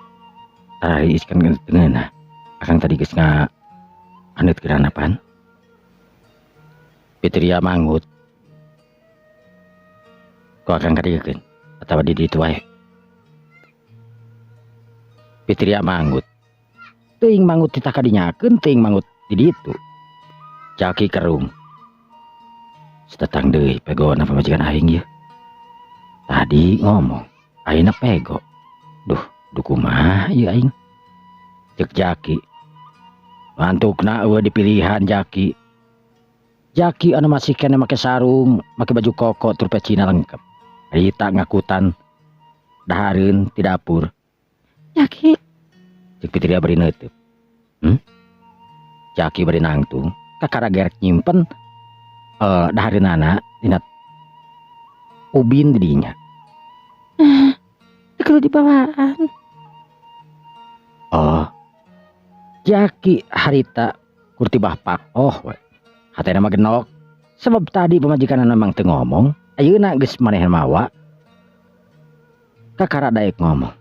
tarariis kan teu ngeunah. Akang tadi geus ngahaneut pan. Fitria manggut. Ku akang kadieukeun atawa di ditu wae. Fitria manggut. Teuing manggut titah kadinyakeun, teuing manggut di ditu. Jaki kerung. Setetang deui pegona pamajikan aing ieu. Tadi ngomong, ayeuna pego. Duh, duh kumaha ieu aing? Ceuk Jaki. Mantukna eueuh dipilihan Jaki. Jaki anu masih keneh make sarung, make baju koko tur pecina lengkap. Rita ngakutan dahareun ti dapur. Jaki. Ceuk Fitria bari neuteub. Jaki bari nangtung, kakara gerek nyimpen dahareunana dina ubin di dinya. Teu kudu dibawaan. Oh. Jaki harita kur tibah pakoh we. Hatena mah genok. Sebab tadi pamajikanna memang teu ngomong, ayeuna geus manehna mawa. Kakara daek ngomong.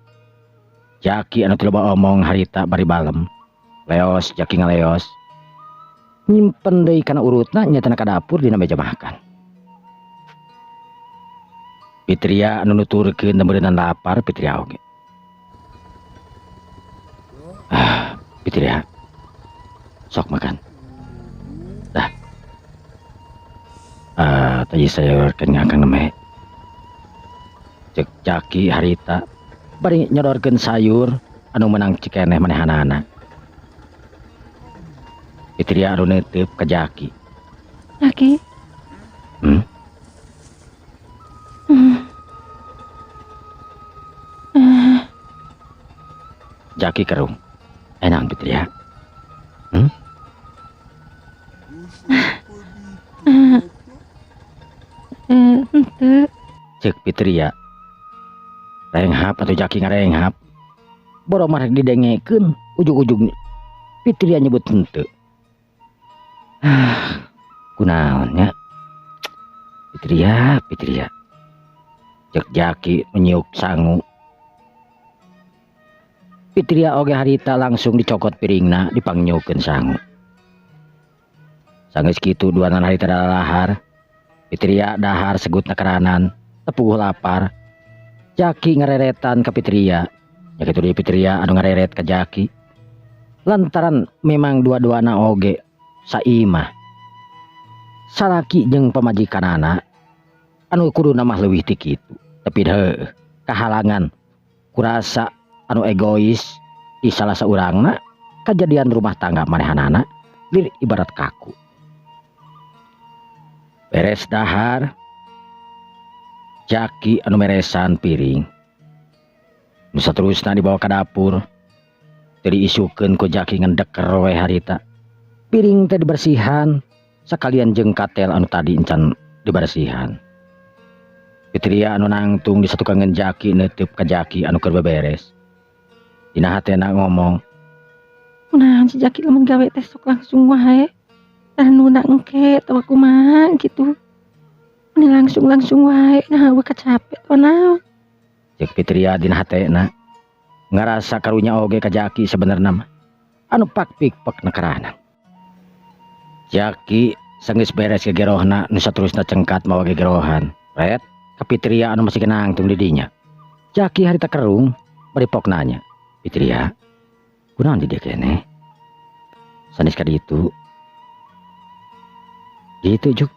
Jaki anu teu loba omong harita bari balem. Leos Jaki ngaleos. Nyimpen deui kana urutna nyatana ka dapur dina meja makan. Fitria anu nuturkeun meureunnan lapar Fitria oge. Ah, Fitria. Sok makan. Dah. Ah, tadi sayur kan akang neme. Cek Jaki harita bari nyodorkeun sayur anu menang cikeneh manehanana. Fitria anu neuteub ka Jaki. Jaki. Jaki kerung. Enak Fitria. Henteu. Ceuk Fitria. Renghap atuh Jaki ngarenghap. Boro mah rek didengekeun, ujug-ujug Fitria nyebut henteu. Ah, kunaon nya? Fitria, Fitria. Ceuk Jaki menyiuk sangu. Fitria oge harita langsung dicokot piringna dipangnyukeun sangu. Sanggeus kitu duanan harita dalahar. Fitria dahar segutna keranan, tepuguh lapar. Jaki ngareretan ka Fitria. Nya kitu deui Fitria anu ngareret ka Jaki. Lantaran memang dua-duana oge saimah. Salaki jeung pamajikanana anu kuduna mah leuwih ti kitu. Tapi heueuh kahalangan kurasa anu egois di salah saurangna kajadian rumah tangga manehanana lir ibarat kaku. Beres dahar Jaki anu meresan piring. Nu saterusna dibawa ka dapur. Teu diisukeun ku Jaki ngendeker we harita. Piring teh dibersihan sakalian jeung katel anu tadi encan dibersihan. Fitria anu nangtung di satukangeun Jaki neuteub ka Jaki anu keur beberes. Dina hatena ngomong, Kunaon si Jaki lamun gawe teh sok langsung wae. Tah nuna engke atawa kumaha gitu. Meni langsung-langsung wae nah eueuh kacape atawa naon. Ceuk Fitria dina hatena ngarasa karunya oge ka Jaki sebenarna mah anu pak pik pek nekeranan. Jaki sanggeus beres gegerohna nu saterusna cengkat mawa gegerohan. Ret ka Fitria anu masih nangtung di dinya. Jaki harita kerung bari pok nanya. Fitria, kunaon di dieu keneh? Sanes ka ditu. Gitu juk.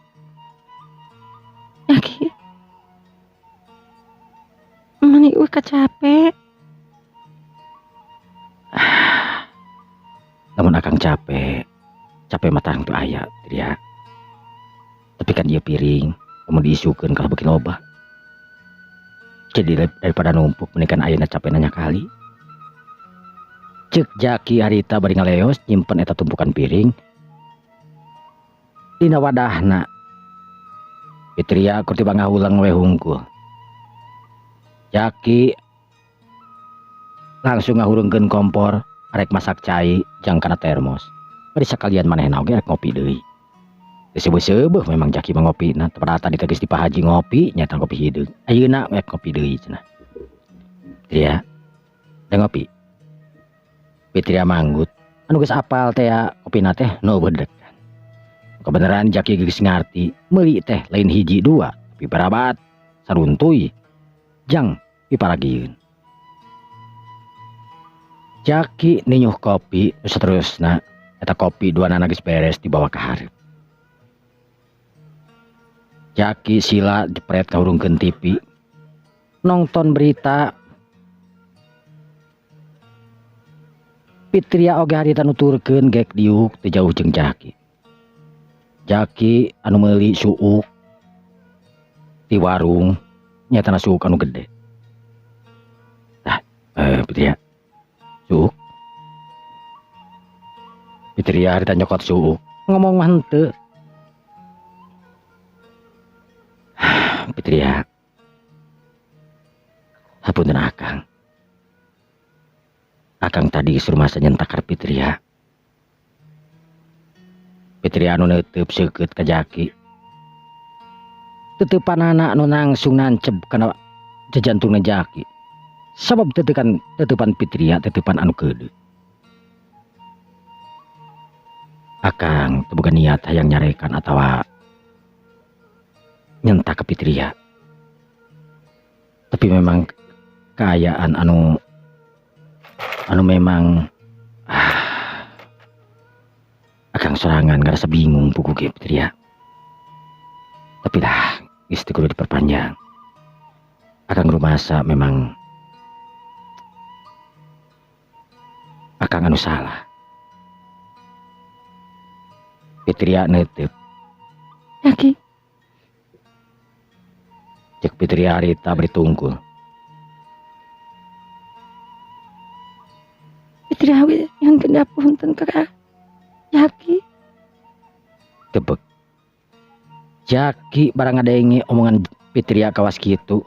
Jaki. Mani eueuh kacape. Ah, lamun akang capek, capek mah tang teu aya, Tria. Tapi kan ieu piring, lamun diisukeun kalah beuki loba. Jadi daripada numpuk mendingan ayeuna capek nanya kali. Ceuk Jaki harita bari ngaleos nyimpen eta tumpukan piring dina wadahna. Fitria kur tiba ngahuleng we hungkul. Jaki langsung ngahurungkeun kompor arek masak cai jang kana termos. Bari sakalian manehna oge arek ngopi deui. Teu seubeuh-seubeuh memang Jaki mah ngopina, padahal tadi teh geus di Pak Haji ngopi, nyaeta ngopi hideung. Ayeuna rek ngopi deui cenah. Fitria, udah ngopi? Fitria manggut. Anu geus apal teh ya kopina teh nu dedekan. Kebenaran Jaki geus ngarti, meuli teh lain hiji dua, tapi barabat saruntuy jang piparagieun. Jaki ninyuh kopi nu saterusna, eta kopi duanana geus beres dibawa ka hareup. Jaki sila jepret kahurungkeun TV, nongton berita. Fitria oge harita nuturkeun gek diuk teu jauh jeung Jaki. Jaki anu meuli suuk di warung nyatana suuk anu gede. Tah, Fitria suuk. Fitria harita nyokot suuk, ngomong mah henteu. Fitria, hapunten akang. Akang tadi suruh masa nyentakar Fitria. Fitria anu neuteub seukeut ka Jaki. Teteupanana anu langsung nancep kana jajantungna Jaki. Sabab teteupan Fitria teteupan anu keudeuh. Akang teu boga niat hayang nyarekan atawa nyentak ke Fitria. Tapi memang kaayaan anu memang akang sorangan ngerasa bingung pugu ge Fitria. Tapi lah geus teu kudu diperpanjang. Akang rumasa memang akang anu salah. Fitria neuteub. Jaki. Cek Fitria harita bari tungkul. Fitria we yang kena punten ka Jaki. Tebek. Jaki barang ngadenge omongan Fitria kawas kitu.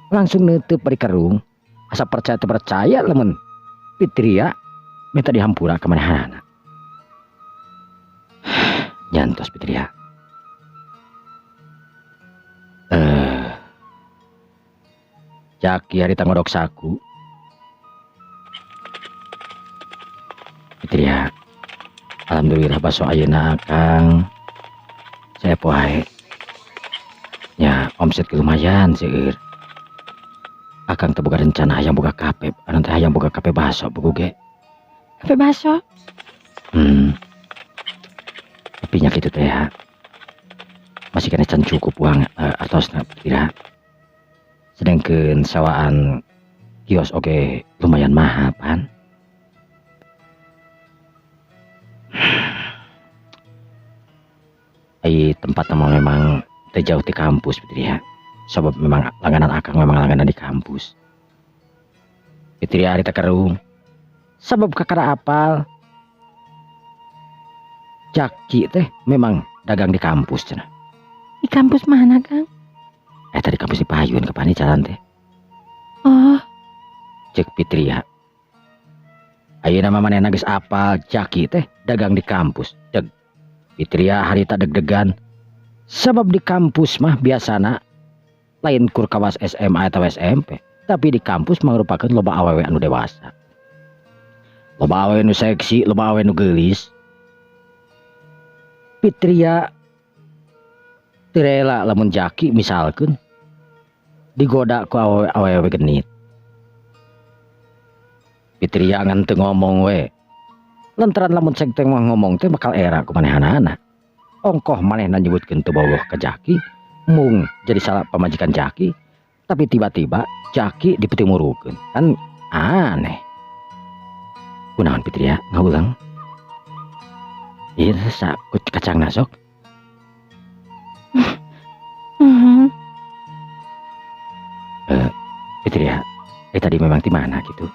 Langsung neuteub bari kerung. Asa percaya teu percaya lamun Fitria minta dihampura ka manehanana. Nyantos Fitria. Jaki harita ngodok saku. Fitria, alhamdulillah baso ayeuna akang saya poe. Nya omset ge lumayan seueur. Akang teh boga rencana hayang boga kafe, anu teh hayang boga kafe baso buku ge. Kafe baso? Tapi nya kitu teh ya. Masih kena can cukup uang artosna tidak. Sedangkan sewaan kios oge lumayan mahal pan. Ai tempat mah memang teu jauh di kampus Fitria. Sabab memang langganan akang memang langganan di kampus. Fitria harita kerung. Sabab kakara apal Jaki teh memang dagang di kampus cenah. Di kampus mana, Kang? Tadi kampus di Payun ke pani jalan teh. Oh. Cek Fitria. Ayeuna mah manehna geus apal Jaki teh dagang di kampus. Deg. Fitria harita deg-degan. Sabab di kampus mah biasana lain kur kawas SMA atau SMP, tapi di kampus merupakan loba awewe anu dewasa. Loba awewe nu seksi, loba awewe nu geulis. Fitria teu rela lamun Jaki misalkeun digoda ku awewe genit. Fitria ngan teu ngomong we. Lantaran lamun cek teh mah ngomong teh bakal era ku manehanana. Ongkoh manehna nyebutkeun teu bogoh ka Jaki, mung jadi salah pamajikan Jaki, tapi tiba-tiba Jaki dipitimurukeun. Kan aneh. Kunaon Fitria ngaulang? Ieu sa kacangna sok. Fitria, tadi memang di mana gitu?